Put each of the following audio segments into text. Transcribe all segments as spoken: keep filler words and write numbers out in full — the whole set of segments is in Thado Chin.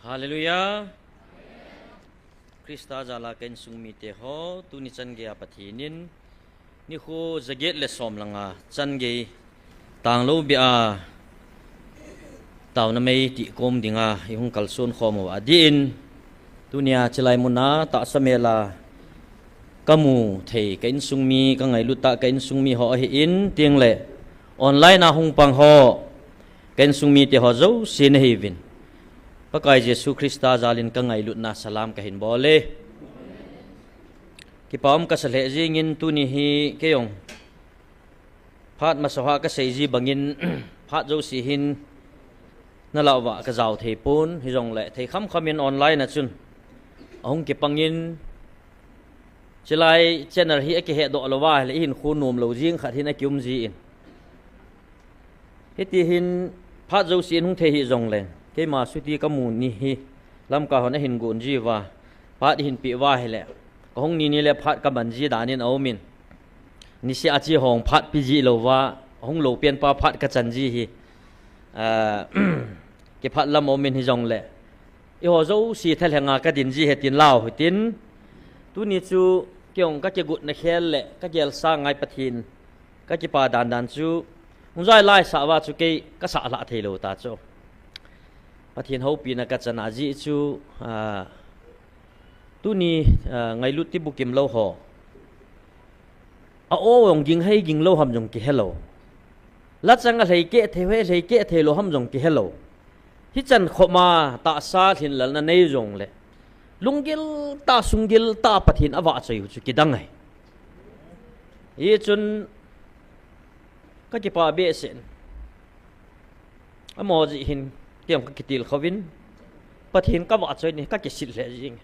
Hallelujah. Krista jala ka insung mite ho, tuni chan geiya Pathen in, nikho jaget le som langa chan gei tanglou bia taona mei tihkom dinga i hung kalson khom uva din, tunia chilai muna tahsa mela ka mu thei ka insung mi, ka ngailut tah ka insung mi ho ahin, tin le online a hung pang ho, ka insung mite ho jouse nahiuvin, Pakai Jesu Krista jalin ka ngailutna salam ka hin bol e. Kipa um ka sa lheh jingin tuni hi kei jong phat masa hoa ka sei ji bangin phat jouse hin na lah uva ka jao thei pon, hijongle thei khamkham in online a chun ahung kipangin, chilai channel hi akihe doh louva le i hinkho nom lou jing khat hin akium jin, hiti hin phat jouse in hung thei hih jongle, keima suti ka mu ni hi Lamka hon ahin gon ji uva, phat i hin peh uva hile, ka hung ni ni le phat ka man ji danin aumin, niseh a chi hong phat pe ji louva, hung lou pen pa phat ka chan ji hi, ah, kiphat lam aumin, hijongle eiho jouse thalhenga ka din ji ahi tin lau hitin, tuni chu kei jong ka kigotna khel le ka gel sang ngai Pathen ka kipa dandan chu, hung jai lai sah uva chu kei ka sah lhah thei lou ta chu. Pathen houpina ka chan a ji chu, ah, tuni, ah, ngailut tibukim lou ho, a o jong ging hei ging lou ham jong kihe lou. Lachang a lhei keh thei, hei lhei keh thei lou ham jong kihe lou. Hichan khoma tahsa lhinlelna nei jongle, lunggil tah, sunggil tah Pathen a vahchoi u chu kidang ahi. Hichun ka kipa behseh in, amaho jeh hin kei jong ka kitilkhouvin, Pathen ka vahchoi ni ka kisil lheh jing.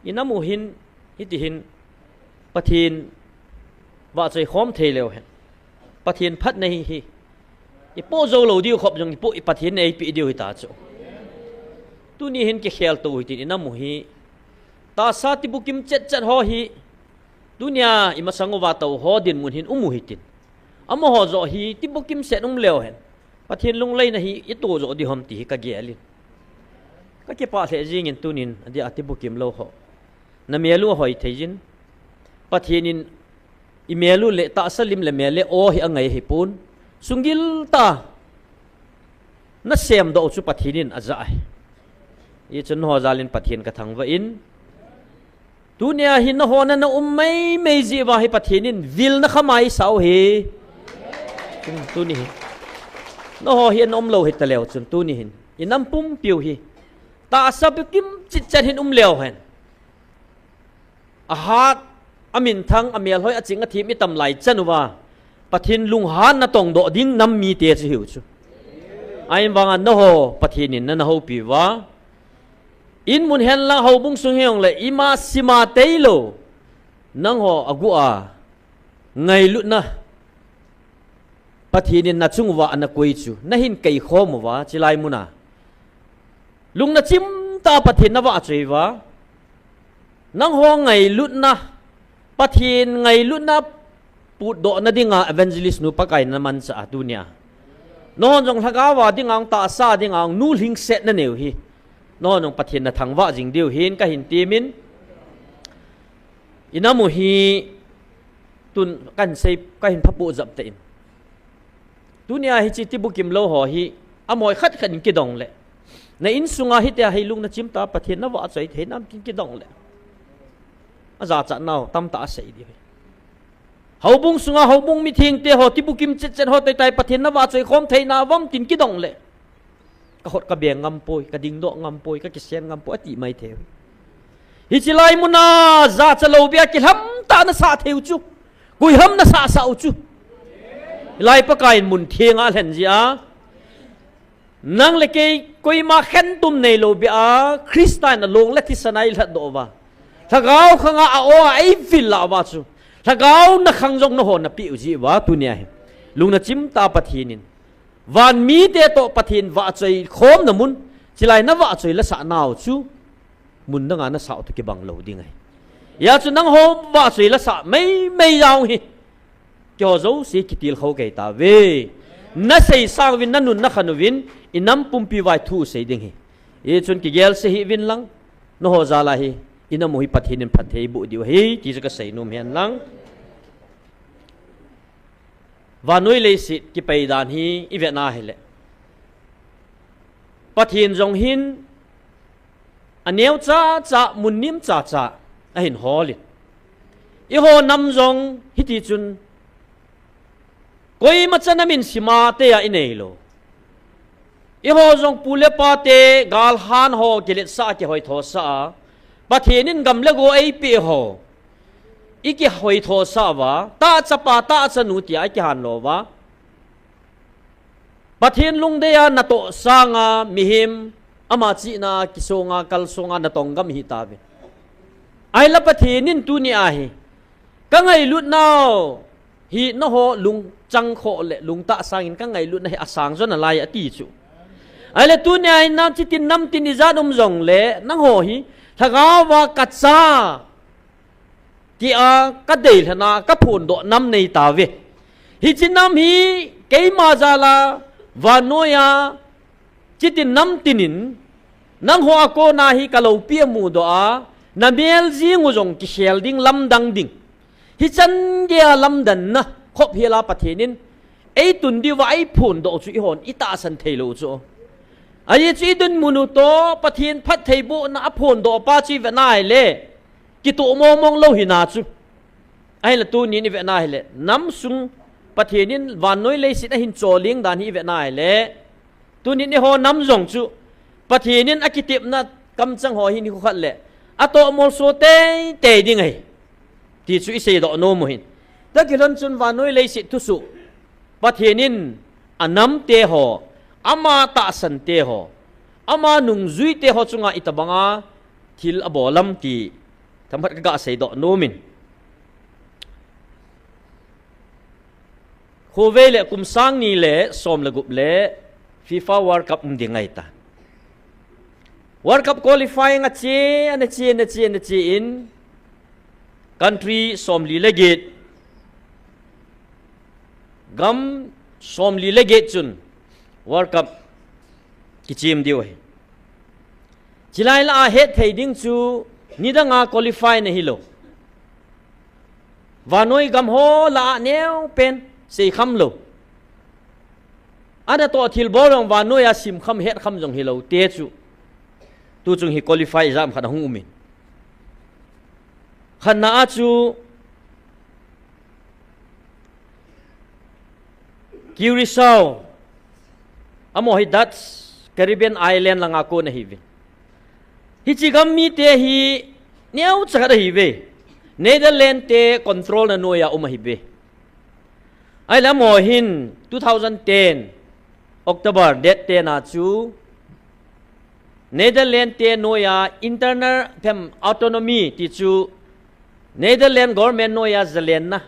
I nam u hin, hiti hin, Pathen vahchoi khom thei leu hen, Pathen phatna hi, hi i poh jou lou diu khop jong i poh, i Pathen in eipeh diu hita chu. Tuni hin kikhel tou hitin i nam u hi, tahsa tibukim chet chet ho hi, tunia i masang uva tou ho dinmun hin um u hitin, amaho joh hi tibukim set um leu hen, Pathen lungleina hi i to joh diu ham ti hi ka gel in, ka kipah lheh jingin tunin, adia tibukim lou ho, na mel u ahoi thei jin. Pathen in i mel u le tahsa lim le mel le o hi angai ahi pon, sunggil tah na semdoh u chu Pathen in ajah ahi. Hichun nangho jalin Pathen ka thangvah in, tunia hi nangho na na um maimai jeh uva hi Pathen in vilna khama eisah u ahi. Tuni hi nangho hi ana um lou hita leu chun, tuni hin i nam pumpiu hi tahsa bukim chet chet hin um leu hen, ahat, aminthang, amelhoi, aching athem i tam lai chan uva, Pathen lunghan na tongdoh ding nam mite chu hiu chu. Ahin vanga nangho Pathen in nana houpi uva, in mun hen lang houbung sung hijongle ima sima teilou, nangho aguh a ngailutna Pathen in nachung uva ana koi chu nahin kaikhom uva, chilai muna lungna chimtah Pathen na vahchoi uva, nangho ngailutna, Pathen ngailutna putdohna dinga evangelist nu Pakai in ana manchah a, tunia nanghon jong lhagao a dinga jong, tahsa dinga jong nulhingset nanei u hi, nanghon jong Pathen na thangvah jing diu hin kahin temin, i nam u hi tun kahin sei, kahin phapoh jep tah in, tunia hiche tibukim lou ho hi, amaho khat khat in kidong le, na insunga hitia hi lungna chimtah Pathen na vahchoi thei nam tin kidong le, ajachat nau tamtah asei diu hi. Houbung sunga houbung mithengte ho, tibukim chet chet ho, taitai Pathen na vahchoi khom theina uvam tin kidong le, ka hot ka beng ngam poi, ka dingdoh ngam poi, ka kisen ngam poi, ati mai thei u hi. Hiche lai muna jachat lou bia kilhamtah nasah thei u chu, koi ham nasah sah u chu? Hilai Pakai in mun thenga alhen jeh a, nang le kei koima khentum neilou bia Christa in along le thisan a eilhatdoh uva, lhagao khanga a o a eivil lah uva chu, lhagao na khang jong nangho napeh u jeh uva, tunia hi lungna chimtah Pathen in, van mite toh Pathen vahchoi khomna mun, chilai na vahchoi lasah nau chu, mun danga nasah u toh kibang lou ding ahi. Hijeh chun nangho vahchoi lasah maimai jong hi, keiho jouse kitilkhou kei tauve. Nasei sang uvin, nanun nakhan uvin, I nam pumpi vai thu sei ding hi. Hichun kigel se hih uvin lang, nangho jal a hi, i nam u hi Pathen in phatthei boh diu ahi, ti chu kasei nom hen lang. Vannoi leiset kipei dan hi i vet na hile, Pathen jong hin aneo chacha, mun nim chacha ahin hol in, eiho nam jong hiti chun koima chan a min sima te a i nei lou. Eiho jong pu le pa te, galhan ho kiletsah a, kihoithosah a, Pathen in gam le go eipeh ho i kihoithosah uva, tahchapa tahchanu tia i kihanlo uva, Pathen lungdei a natoh sanga mihem ama chihna kisonga kalsonga natong gam ihi tauve. Ahinla Pathen in tuni a hi, ka ngailut nau hi nangho lungchang khoh le lungtah sangin ka ngailut na hi asang jo nalai ati chu. Ahile tuni a hin nang chitin namtin ijat um jongle nangho hi lhagao va ka cha tia ka deilhen a ka phondoh nam nei tauve. Hiche nam hi keima jal a vannoi a chitin namtin in nangho a kona hi ka loupi amudoh a, na mel jing u jong kikhel ding, lamdang ding. Hichan geiya lamdanna khop hel a Pathen in eitun diuva eiphondoh chu eihon itahsan theilou chu. Ajeh chu idinmun u toh Pathen phattheibohna aphondoh pa chu i vet na hile, kitoh mongmong lou hina chu. Ahinla tunin i vet na hile, nam sung Pathen in vannoi leiset ahin choling dan hi i vet na hile, tunin eiho nam jong chu Pathen in akitepna kamchang ho hi nikho khat le atoh molso teitei ding ahi, ti chu i seidoh nom u hin. Tua kilhon chun vannoi leiset thusoh, Pathen in anamte ho, ama tahsante ho, ama nungjuite ho chunga itobanga thil abol am ti themkhat ka ga seidoh nom in. Khovei le kum sang ni le som le gup le FIFA World Cup um ding ahi ta. World Cup qualifying ache, ana che, ana che, ana che in country somli le get, gam somli le get chun World Cup kichem diu ahi. Chilai lah a hetthei ding chu nidanga qualify na hilou, vannoi gam ho lah a neopen seikham lou, anatoh thilbol jong vannoi a simkham hetkham jong hilou te chu, tuchung hi qualify jam khat ahung um in. Khatna a chu Curaçao, amaho hi Dutch Caribbean island langa kon ahiuve. Hiche gam mite hi neocha khat ahiuve. Netherlands te control na noiya um ahiuve. Ahile amaho hin two thousand ten October date ten a chu Netherlands te noiya internal phem autonomy ti chu Netherlands government noiya zalenna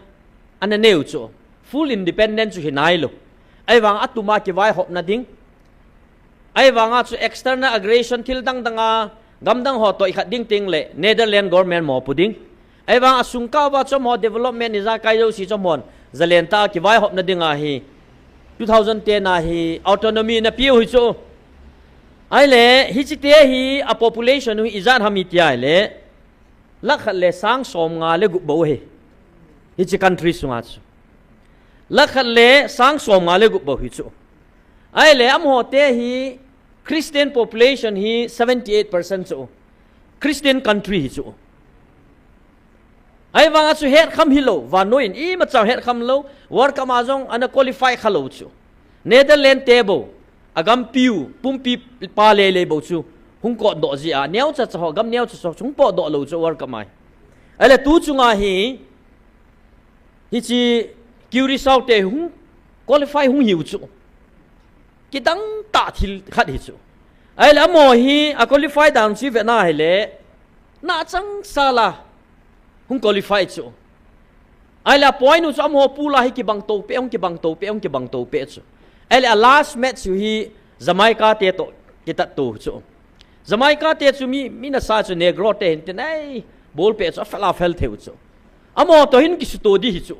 ana neiu chu, full independent chu hinailou. Ahivang atuma kivaihopna ding, ahivanga chu external aggression thil dangdanga gamdang ho toh ikhat ding tengle Netherlands government mopo ding. Ahivang asung kauva chu amaho development ijakai jouse chu amahon zalen tah a kivaihopna dinga hi two thousand ten a hi autonomy ana peu hi chu. Ahile hichete hi a population u hi ijat ham iti ahile, lakh khat le sang somnga le gup bou ahi. Hiche country sunga chu lakh khat le sang somnga le gup bou hi chu. Ahile amahote hi Christian population hi seventy eight percent chu, Christian country hi chu. Ahivanga chu hetkham hilou, vannoi in imacha hetkham lou, World Cup a jong ana qualify khalou chu. Netherlands te bou, agampiu pumpi pa leilei bou chu hung potdoh jeh a, neochacha ho, gam neochacha ho chu hung potdoh lou chu World Cup a hi. Ahile tuchunga hi, hiche Curaçao te hung qualify hung hiu chu, kidangtah thil khat hi chu. Ahile amaho hi a qualify dan chu ivet na hile, nachangsal a hung qualify chu. Ahile a point u chu amaho pool a hi kibang toupeh, hung kibang toupeh, hung kibang toupeh chu. Ahile a last match u hi Jamaica te toh kitatto chu. Jamaica te chu mi, mi nasa chu Negro te hintin, ei, ball peh chu afel afel theiu chu. Amaho toh hin kisuto di hi chu.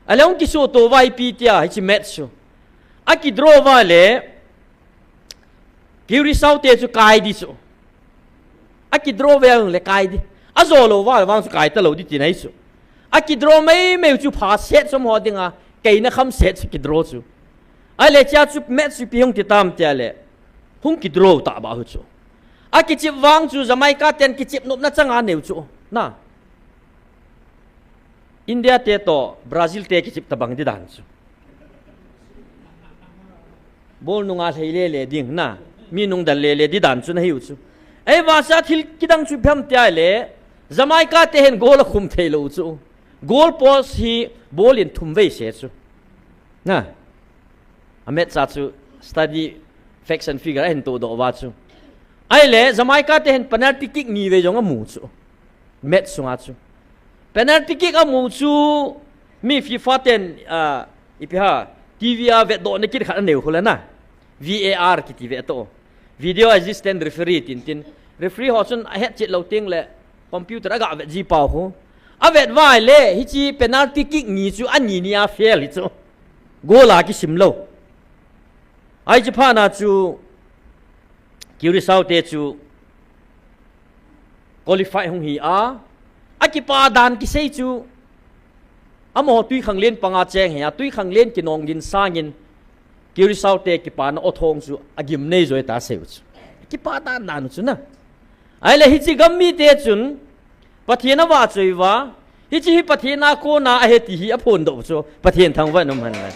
Ahile hung kisuto uva ipi tia hiche match chu aki draw uva le, Curacao te chu kai di chu. A kidraw vel le kai di. A zo lo val vang chu kai ta lo di ti nai chu. A kidraw mai mai chu pha set som ho dinga, keina kham set chu kidraw chu. Ahile chia chu match chu ipi hung ti tam tia le, hung kidraw ta ba hu chu. A kichip vang chu Jamaica ten kichip nopna changa neu chu. Na. India te to Brazil te kichip ta bang di dan chu. Bol nunga lhei le le ding na. Mi nung dan le le di dan chu na hiu chu. Ei va sa thil kidang chu pham tia le. Jamaica te hin goal a khum thei lo chu. Goal post hi bol in thum vei se chu. Na. A match a chu study facts and figure a hin to do va chu. Ahile Jamaica te hin penalty kick ni vei jong a mu chu. Match sunga chu. Penalty kick a mu chu mi FIFA ten, ah, ipi ha, T V a vetdoh na kit khat a neu khu le na. V A R kiti ve to. Video Assistant Referee tin tin. Referee ho chun a het chet lo ting le computer a ga vet ji pau khu. A vet vai le hichi penalty kick ni chu a ni ni a fail hi chu. Goal a kisim lo. Ai chi pha na chu Curacao te chu qualify hung hi a, a kipa dan kisei chu, amaho Tuikhanglen panga cheng hi a, Tuikhanglen kinong gin sangin, Curacao te kipana o thong chu a gim nei zoi ta seu chu. Kipa dan dan chu na. Ahile hichi gam mi te chun, Pathen a va choi va, hichi hi Pathen a kona a he ti hi a phon do chu, Pathen thangvah in um hen lai.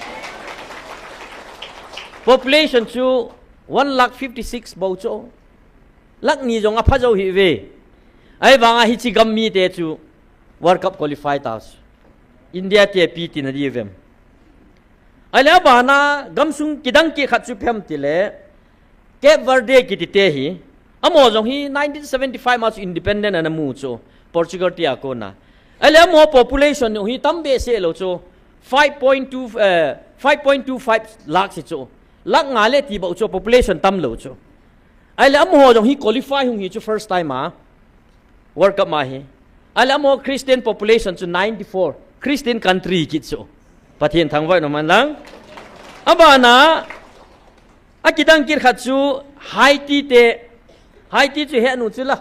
Population chu one lakh fifty six bou chu. Lakh ni jong a pha jo hi ve. Ai vanga hichi gam mi te chu World Cup qualify ta chu. India te pi ti na di vem. Ahile a bana gamsung kidang ki khat chu phem ti le Cape Verde kiti te hi. Amaho jong hi nineteen seventy five ma chu independent ana mu chu. Portugal te a kona. Ahile amaho population hi tam be se lo chu. Five point two, eh, five point two five lakh si chu. Lakh nga le ti bou chu population tam lo chu. Ahile amaho jong hi qualify hung hi chu first time a. World Cup ma hi. Ahile amaho Christian population chu ninety four. Christian country kit chu. Pathen thangvah in um hen lang. A bana, a kidang kit khat chu Haiti te. Haiti chu he nu chu la.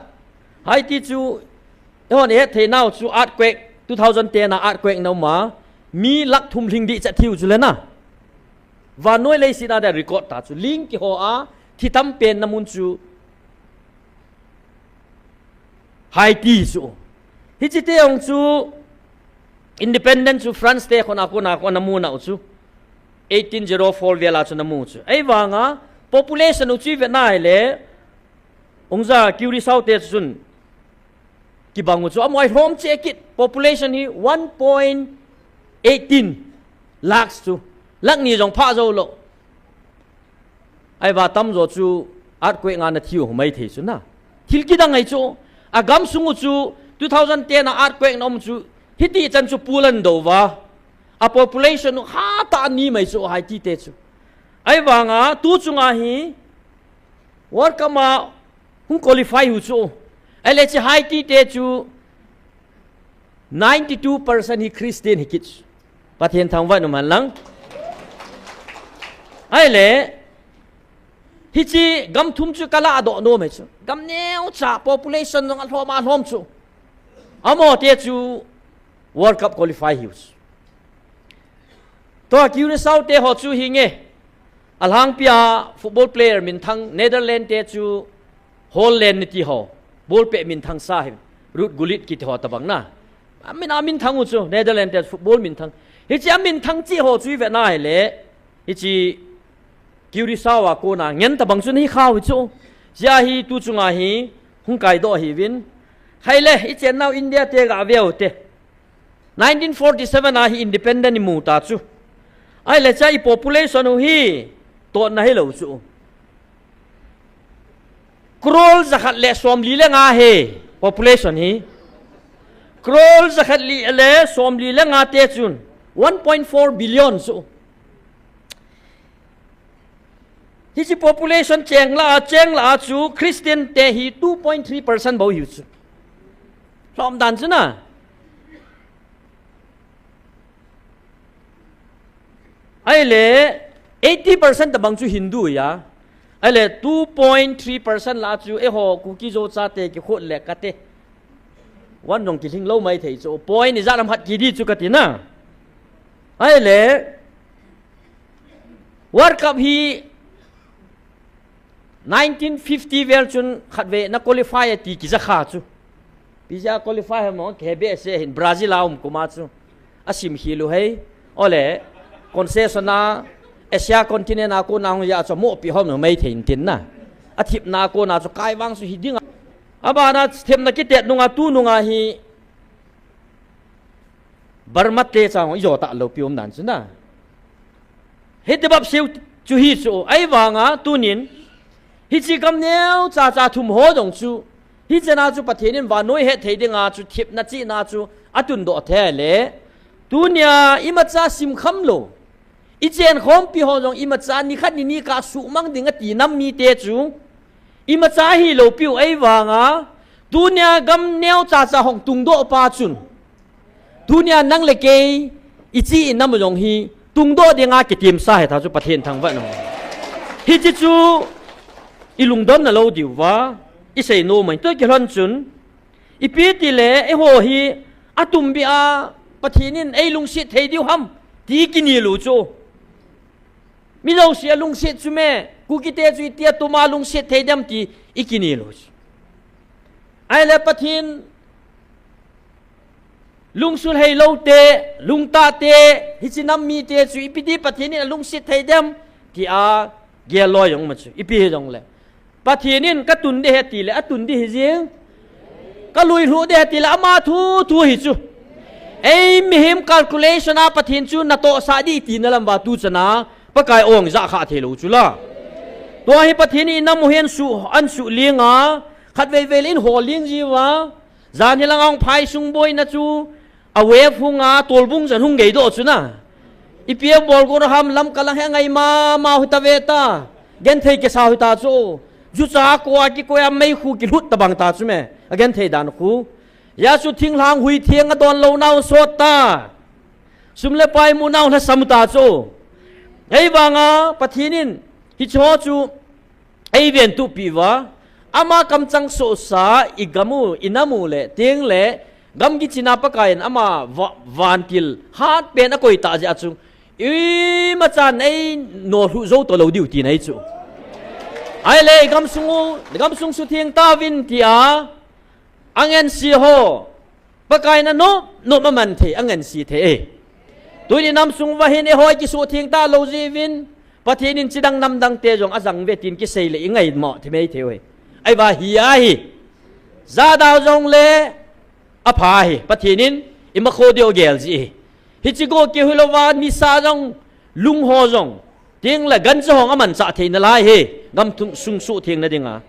Haiti chu, e hon he thei nau chu earthquake, two thousand ten a earthquake na um a. Mi lakh thum lhing di cha thiu chu le na. Vannoi leiset a da record ta chu. Ling kiho a, thi tam pen na mun chu. Haiti chu. Hichi te ong chu independent chu France te khona kona kona mu na u chu. Eighteen zero four vela chu na mu chu. Ei vanga population u chu ve nai le. Ong za Curacao te chun. Kibang u chu. Amoi hom che kit. Population hi one point eighteen lakhs chu. Lakh ni jong pha zo lo. Ai va tam zo chu earthquake nga na thiu mai thei chu na. Thil kidang ai chu. A gam sung u chu two thousand ten a earthquake na um chu. Hiti chan chu pulan do va. A population u ha ta ni mai chu Haiti te chu. Ai vanga tu chunga hi World Cup ma hung qualify u chu. Ai le chi Haiti te chu ninety two percent hi Christian hi kit. Pathen thangvah in um hen lang. Ai le, hichi gam thum chu kala do no mai chu. Gam neo cha population nong a hlom a hlom chu. Amaho te chu World Cup qualify hi u chu. Tua Curacao te ho chu hi nge. A lhangpia football player min thang Netherlands te chu Holland ni ti ho. Ball pe min thang sa hi. Ruud Gullit kiti ho tabang na. A min a min thang u chu Netherlands te football min thang. Hichi a min thang chi ho chu i ve na hi le. Hichi Curacao a kona ngen tabang chu ni khau hi chu. Chia hi tu chunga hi hung kai do hi vin. Hai le, i chen nau India te ga veu te. Nineteen forty-seven a hi independent i mu ta chu. Ai le cha i population u hi tot na hi lo chu. Crore zakhat le somli le nga he population hi. Crore zakhat li le somli le nga te chun one point four billion chu. Hichi population cheng la, cheng la chu Christian te hi two point three percent bou hi chu. Hlom dan chu na. Ai le eighty percent tabang chu Hindu ya. Ahile two point three percent la chu eiho Kuki Zo chate kikhut le kate. One jong kilhing lou mai thei chu. Point ijat ham hat kit di chu kati na. Ahile World Cup hi nineteen fifty vel chun khatvei na qualify a ti kija kha chu. Pija qualify ha mo, kebe se hin Brazil a um kuma chu. Asim hi lu hei. Ole, concession a, Asia continent a kona hung ja chu mo pi hom no mai thei tin na. Athipna kona chu kai vang chu hi ding a. Abana themna kitet nunga tu nunga hi Burma te chang ijo ta lou pi um dan chu na. Hiti bap siu chu hi chu, ahivanga tunin, hichi gam neo cha cha thum ho jong chu, hichena chu Pathen in vannoi hethei dinga chu thipna chihna chu atun doh thei le, tunia imacha sim kham lou, ichen khompi ho jong imacha nikhat nini kah suhmang ding ati nam mite chu, imacha hi lou piu ahivanga, tunia gam neo cha cha hung tungdoh pa chun, tunia nang le kei, ichi inam jong hi, tungdoh dinga kitimsa hita chu Pathen thangvah nung. Hichi chu, ilungdon na lou diu va, isei nom mai. Tu kilhon chun, ipi ti le, eiho hi, atum bia, Pathen in eilungset thei diu ham, ti kini lou chu. Mi jouse alungset chu me, Kukite chu itia tuma lungset thei dem ti, ikini lou chu. Ahile Pathen, lungsul hei lou te, lungtah te, hichi nam mite chu ipi ti Pathen in alungset thei dem, tia gel loi jong ma chu, ipi hi jong le. Pathen in katun ding ahi ti le, atun ding hi jing. Kalui lhuh ding ahi ti le, ama thu, thu hi chu. Ei mihem calculation a Pathen chu natohsah ding tina lam va tu chana, Pakai ong ja kha thei lou chu la. Tua hi Pathen in inam u hin su, an su linga, khatvei vei le in ho ling ji va. Jan hi lang ong phai sung boina chu, a wave hunga, tolbung jan hung gei doh chu na. Ipi a bol go ham lam kalang he ngai mama hita ve ta. Genthei kisa hita chu. Jucha ko a kikoi a mei khu kilhut tabang ta chu me. Agenthei dan khu. Hijeh chun thinglhang hui theng adon lou nau sot ta. Sum le pai mu nau lhasam ta chu. Ahivanga Pathen in hicho chu eiven tup pi va. Ama kamchang sohsa igam u, inam u le, teng le, gamgi china Pakai in ama va-, vantil hat pen akoi ta jeh a chu, imachan eino lhuh jou to lou diu tina hi chu. Ahile, gamsung u, gamsung sutheng tauvin tia, angense ho, Pakai in anop, nop aman thei, angense thei e. Tuni namsung va hin eiho kisutheng ta lou jeh uvin, Pathen in chidang namdang te jong ajang ve tin kisei le ingai mo thei mai thei e. Ahivang hi ahi. Jadau jong le, apha hi, Pathen in imakho diu gel ji hi. Hichi go kihoi louva, nisa jong, lung ho jong, teng le gancha hong amanchah thei nalai hi, gamsung sutheng na dinga.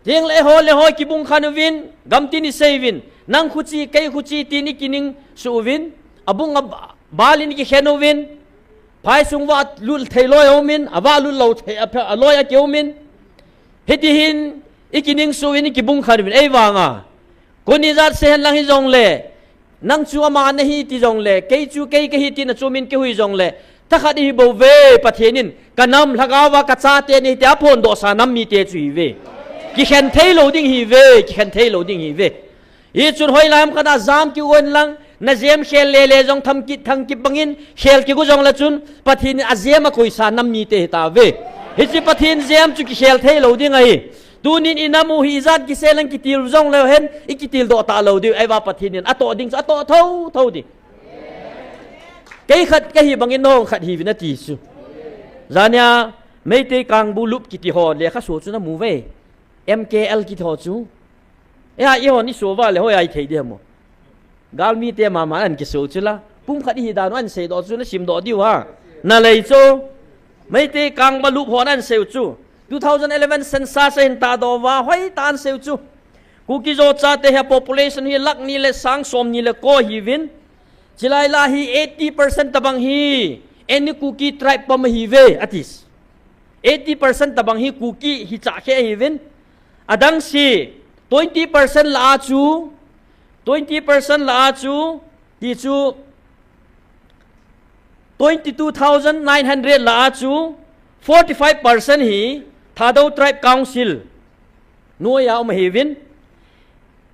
Teng le eiho le eiho kibung khan uvin, gamtin isei uvin, nang khuchi, kei khuchi, tin ikining suh uvin, abung a ba-, bal in ikikhen uvin, phaisung va lut thei loi aumin, ava lut lou thei, a phe-, aloi akiumin. Hiti hin, ikining suh uvin, ikibung khan uvin, ahivanga. Koni jat se hen lang hi jong le, nang chu ama nahi ti jong le, kei chu kei kahi ti na chu min kihui jong le, thakhat ihi bou ve Pathen in, kanam lhagao va kachate ni ti aphondohsa nam mite chu hi ve. Kikhen thei lou ding hi ve, kikhen thei lou ding hi ve. Hichun hoilai ham khat a jam kigon lang, na jem khel le le jong tham kit thang kit bangin, khel kigo jong le chun, Pathen in ajem akoisa nam mite hita ve. Hichi Pathen jem chu kikhel thei lou ding ahi. Tunin inam u hi ijat kisei lang kitil jong leu hen, ikitil doh ta lou diu, ahivang Pathen in atoh ding chu atoh tho, tho ding. Kei khat kahi bangin nong khat hiuvin ati chu. Jania, Meitei Kangbu Lup kiti ho, lekha so chu namu ve. M K L kiti ho chu. Eha, eiho niso va le hoi a ithei ding mo. Galmite mama an kiso chu la. Pumkhat ihi dan u an seidoh chu nasim doh diu ha. Nalei chu. Meitei Kangbu Lup hon an seiu chu. Two thousand eleven census a hin tahdoh uva, hoitah in an seiu chu. Kuki Zo chate hi population hi lakh ni le sang somni le ko hiuvin. Chulai lah a hi eighty percent tabang hi any Kuki tribe pum ahiuve, ati. Eighty percent tabang hi Kuki hi chah khe ahiuvin. Adang si twenty percent lah a chu, twenty percent lah a chu, ti chu twenty two thousand nine hundred lah a chu, forty five percent hi Thadou Tribe Council noiya um ahiuvin.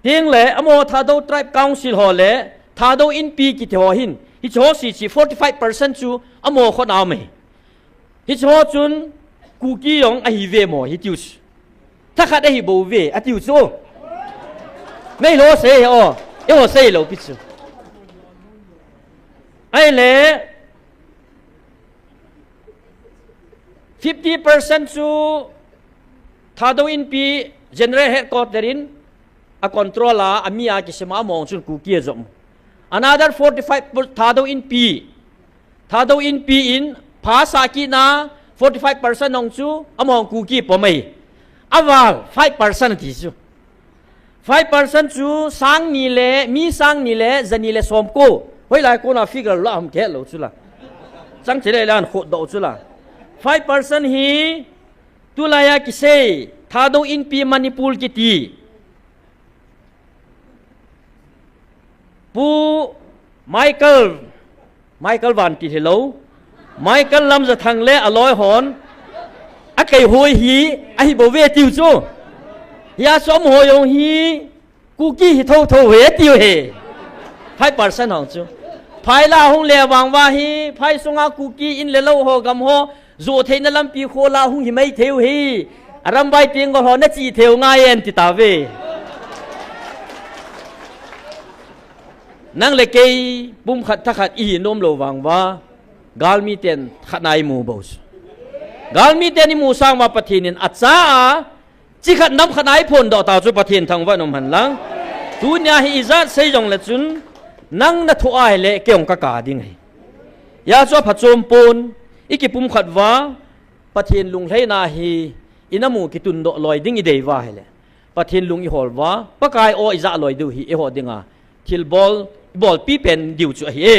Tengle amaho Thadou Tribe Council ho le Thadou Inpi kiti ho hin, hiche ho sese forty five percent chu amaho khut a um ahi. Hiche ho chun Kuki jong ahi ve mo hitiu chu. Thakhat ahi bou ve atiu chu. Meilhei ho sei o, eiho sei lou pi chu. Ahile fifty percent chu Thadou Inpi General Headquarter in a control a, ami a kisem a, amahon chun Kuki ajom. Another forty five per-, Thadou Inpi, Thadou Inpi in phasah kit na forty five percent jong chu amahon Kuki pom ahi. Aval five percent ti chu. Five percent chu sang ni le, mi sang ni le jani le somko. Hoilai kona figure la ham kihe lou chu la. Chang chele lan khut doh chu la. Five percent hi tulai a kisei Thadou Inpi Manipur kiti. Pu Michael, Michael Van ti hilou. Michael Lamjathang le aloi hon. Akei hoi hi, ahi bou ve tiu chu. Hia chu amaho jong hi, Kuki hi thotho ve tiu hi. Five percent hong chu. Phai la hung le vang va hi, phai sunga Kuki in le lou ho gam ho, jo theina lampi kho la hung hi mai theu hi. Arambai Tenggol ho na chi theu ngai en ti ta ve. Nang le kei pumkhat thakhat ihi nom lou vang va, galmi ten khat na imu bou chu. Galmi ten imu sang va Pathen in acha a, chi khat nam khat na iphon doh ta chu Pathen thangvah in um hen lang. Tunia hi ijat sei jong le chun, nang na thoh a hile kei jong ka kap ding ahi. Hia chu aphachom pon, ikipumkhat va, Pathen lunglhaina hi, ina mu kitun doh loi ding idei va hile. Pathen lung ihol va, Pakai o ija loi diu hi, eiho dinga thilbol, ibolpi pen diu chu ahi e.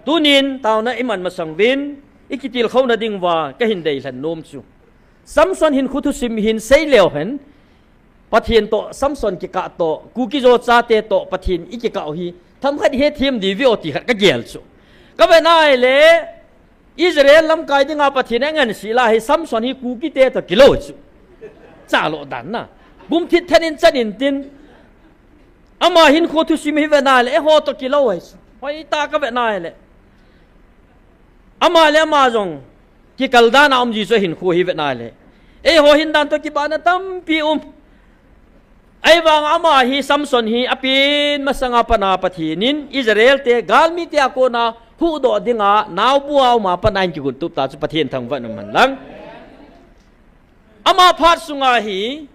Tunin, taona iman masang uvin, ikitilkhouna ding va, kahin deilhen nom chu. Samson hinkho thusim hin sei leu hen, Pathen toh, Samson kikah toh, Kuki Zo chate toh, Pathen ikikah u hi, themkhat ihethem diu ve o ti khat kagel chu. Kave nai le, Israel lamkai dinga Pathen in angansei lai hi Samson hi Kuki te toh kilou chu. Chalo dan na. Gumthip then in chan in tin. Ama hinkho thusim hi ve nai le, eiho toh kilou ahi chu. Hoitah kave nai le. Ama le ama jong kikal dan a um ji chu hinkho hi ve nai le. Eiho hin dan toh kibang na tampi um. Ahivang ama hi Samson hi apen masanga pat a Pathen in Israel te galmi te a kona huhdoh dinga naobu a um a pat a in kigon tup ta chu Pathen thangvah in um hen lang. Ama phat sunga hi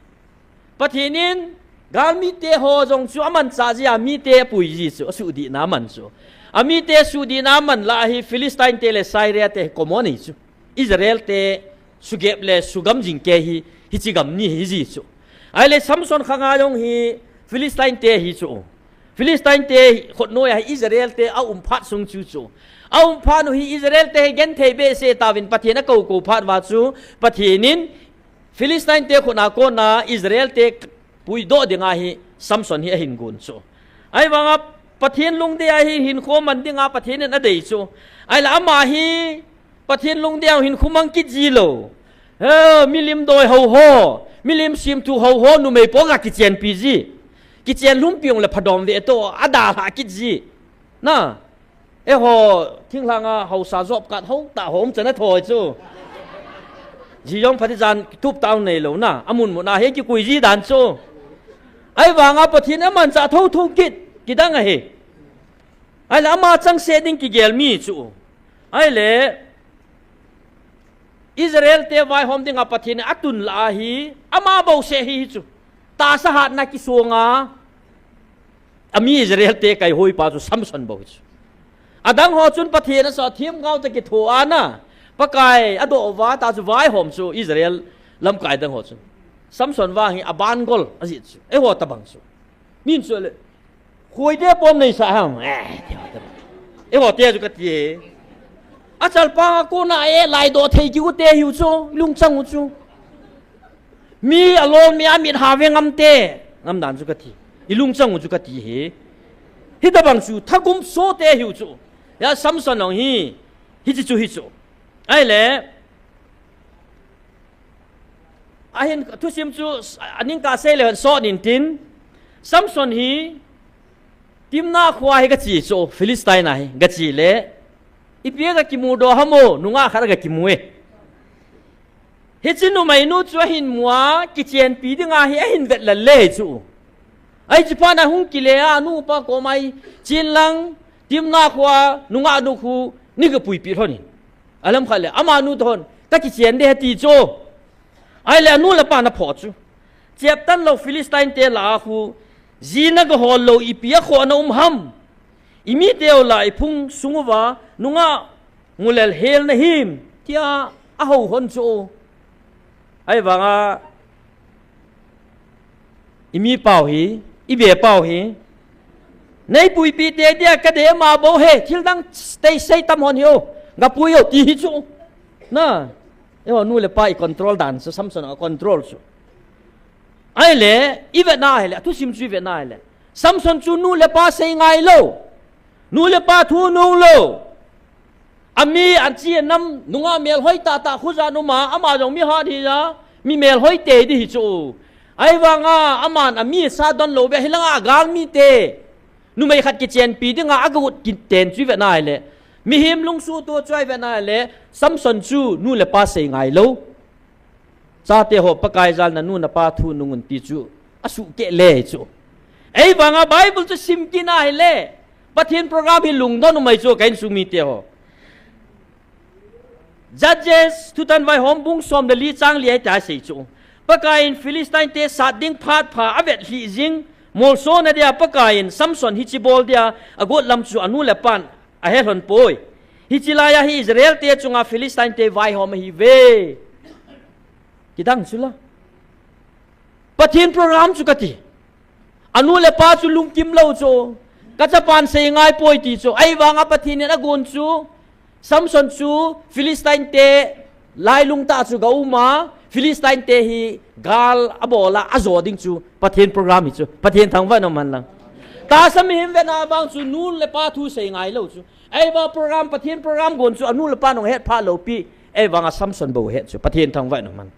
Pathen in galmi te ho jong chu amanchah ji a mite apui ji chu, asuhdih na aman chu. Amite suhdih na aman lah hi Philistine te le Syria te hi common ahi chu. Israel te sugep le sugam jing kei hi, hiche gam ni hi ji chu. Ahile Samson khanga jong hi Philistine te hi chu. Philistine te khut noiya hi Israel te aum phat sung chu chu. Aum phat u hi Israel te hi genthei behseh tauvin Pathen akou kou phat uva chu Pathen in Philistine te khut a kona Israel te puidoh dinga hi Samson hi ahin gon chu. Ahivanga Pathen lungdei a hi hinkho man dinga Pathen in adei chu. Ahile ama hi Pathen lungdei a hinkho mang kit ji lou. He, milim doi ho ho, milim simthu ho ho, numei po ga kichenpi ji. Kichen lhumpi jong le phadom ve toh, adalha kit ji. Na, eiho, thinglhanga haosa job card ho tah ho um chan a thoi chu. Ji jong phatecha tup tah nei lou na, amun mun a hi kikui ji dan chu. Ahivanga Pathen in amanchah thotho kit, kidang ahi. Ahile ama changseh ding kigel mi chu. Ahile, Israel te vaihom dinga Pathen in atun lah a hi, ama bouseh hi chu. Tahsa hatna kisonga, ami Israel te kaihoipa chu Samson bou chu. Adang ho chun Pathen asah themgao toh kitho a na, Pakai adoh uva ta chu vaihom chu Israel lamkai dang ho chun. Samson vang hi aban gol ajih chu. Eiho tabang chu. Min chu le, khoi te pom nei sa ham. Eh, te ho te. Eiho te chu kati e. Achalpang a kona e laidoh thei kiu te hiu chu, lungchang u chu. Mi alol mi amit ha ve ngam te. Ngam dan chu kati. Ilungchang u chu kati hi. Hitabang chu, thagum so te hiu chu. Hia Samson jong hi. Hiche chu hi chu. Ahile. Ahin thusim chu aning kasei le hon sot intin, Samson hi Timna khoa hi gache chu, Philistine a hi gache le, ipi a gakimu doh ham o, nungah khat a gakimu e. Hiche numeinu chu ahin mu a, kichenpi dinga hi ahin vet lal le chu. Ahi, chuphat na hung kile a, anupa koma, chen lang, Timna khoa nungah nu khu nei gapuipi lhon in, alam khat le amanu toh hon kakichen ding ahi ti chu. Ahile anu le apa na phoh chu, cheptan lou Philistine te lah a khu, ji na gahol lou ipi a khoh na um ham? Imite u lah a iphung sung uva nungah mulel hel na him, tia ahou hon chu. Ahivanga, imi pau hi, ibe pau hi, nei puipi te dia kadei ma bou he, thil dang tei sei tam hon hi o, gapui o ti hi chu. Na, eiho nu le pa i control dan chu, Samson a control chu. Ahile, i vetna ahile, athusim chu i vetna ahile, Samson chu nu le pa sei ngai lou, nu le pa thu nung lou. Ami, achi anam nunga melhoi tahtah khu jan um a, ama jong mi hat hi a, mi melhoi tei ding hi chu. Ahivanga aman ami sa don lou beh, hilanga galmite numei khat kichenpi dinga aga ut kiten chu i vetna ahile, mihem lungsuh to chu i vetna ahile, Samson chu nu le pa sei ngai lou. Chate ho, Pakai jal na nu na pa thu nung un ti chu asuh keh le chu. Ahivanga Bible chu sim kit na ahile, Pathen program hi lungdon um ahi chu ka insung mite ho. Judges, Thutan Vaihom bung som le li chang li a hitia asei chu. Pakai in Philistine te sat ding phat pha avet lhih jing, molsona dia Pakai in Samson hiche bol dia agot lam chu anu le apan ahe lhon poi. Hiche laiya hi Israel te chunga Philistine te vaihom ahi ve. Kidang chu la. Pathen program chu kati. Anu le apa chu lungkim lou chu. Ka chapan sei ngai poi ti chu. Ahivanga Pathen in agon chu, Samson chu Philistine te lailung tah chu ga um a, Philistine te hi gal abol a ajo ding chu Pathen program hi chu. Pathen thangvah in um hen lang. Tahsa mihem vetna vang chu nu le pa thu sei ngai lou chu. Ahivang program, Pathen program gon chu anu le apan hung het pha lou pi. Ahivanga Samson bou het chu. Pathen thangvah in um hen.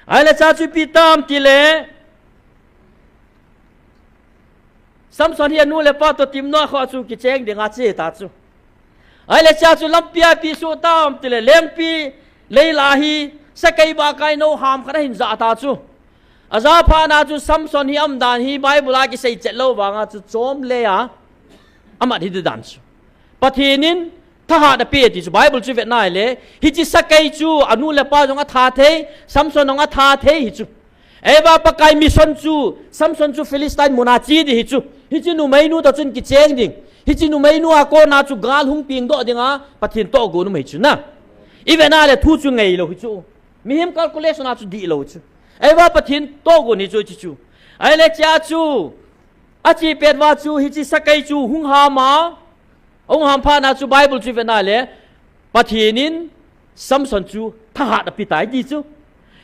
Ahile cha chu ipi tam tile, Samson hi anu le apa toh Timna khoa chu kicheng dinga ache ta chu. Ahile cha chu lampi a ipi soh tam tile, lengpi lei lah a hi sakei ba kai nou ham khat ahin jah ta chu. Ajah phat na chu Samson hi aumdan hi Bible a kisei chet lou vanga chu chom le a amat hi ding dan chu. Pathen in thahat ape ti chu Bible chu vetna ahile, hiche sakei chu anu le apa jong atha thei, Samson jong atha thei hi chu. Ahivang Pakai mission chu, Samson chu Philistine muna che ding hi chu. Hiche numeinu toh chun kicheng ding. Hiche numeinu a kona chu gal hung peng doh dinga Pathen tohgon um ahi chu na. I vetna le thu chu ngei lou hi chu. Mihem calculation a chu dih lou chu. Ahivang Pathen tohgon hi chu hiche chu. Ahile cha chu ache pet uva chu hiche sakei chu hung ham a, hung ham phat na chu Bible chu vetna le, Pathen in Samson chu thahat ape tai ti chu.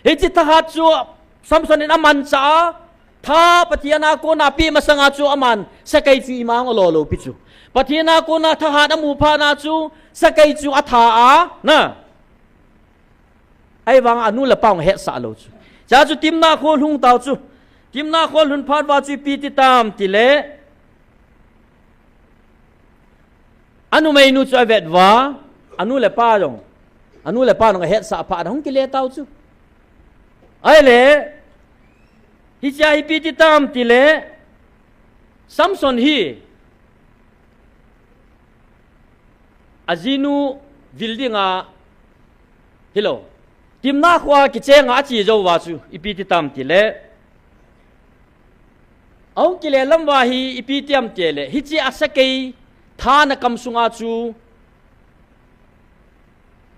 Hiche thahat chu Samson in amanchah a, tha Pathen a kona ape masanga chu aman sakei chu ima hung alo lou pi chu. Pathen a kona thahat amu phat na chu sakei chu atha a, na. Ahivanga anu le apa hung hetsah lou chu. Cha chu Timna kho lhung tau chu. Timna kho lhun phat uva chu ipi ti tam tile, anumeinu chu avet uva, anu le apa jong, anu le apa jong ahetsah phat a hung kile tau chu. Ahile, hichea ipi ti tam tile, Samson hi ajinu vil dinga hilou, Timna khoa kichenga ache jou uva chu ipi ti tam tile, ahung kile lam uva hi ipi ti ham tile, hiche asakei thana kam sunga chu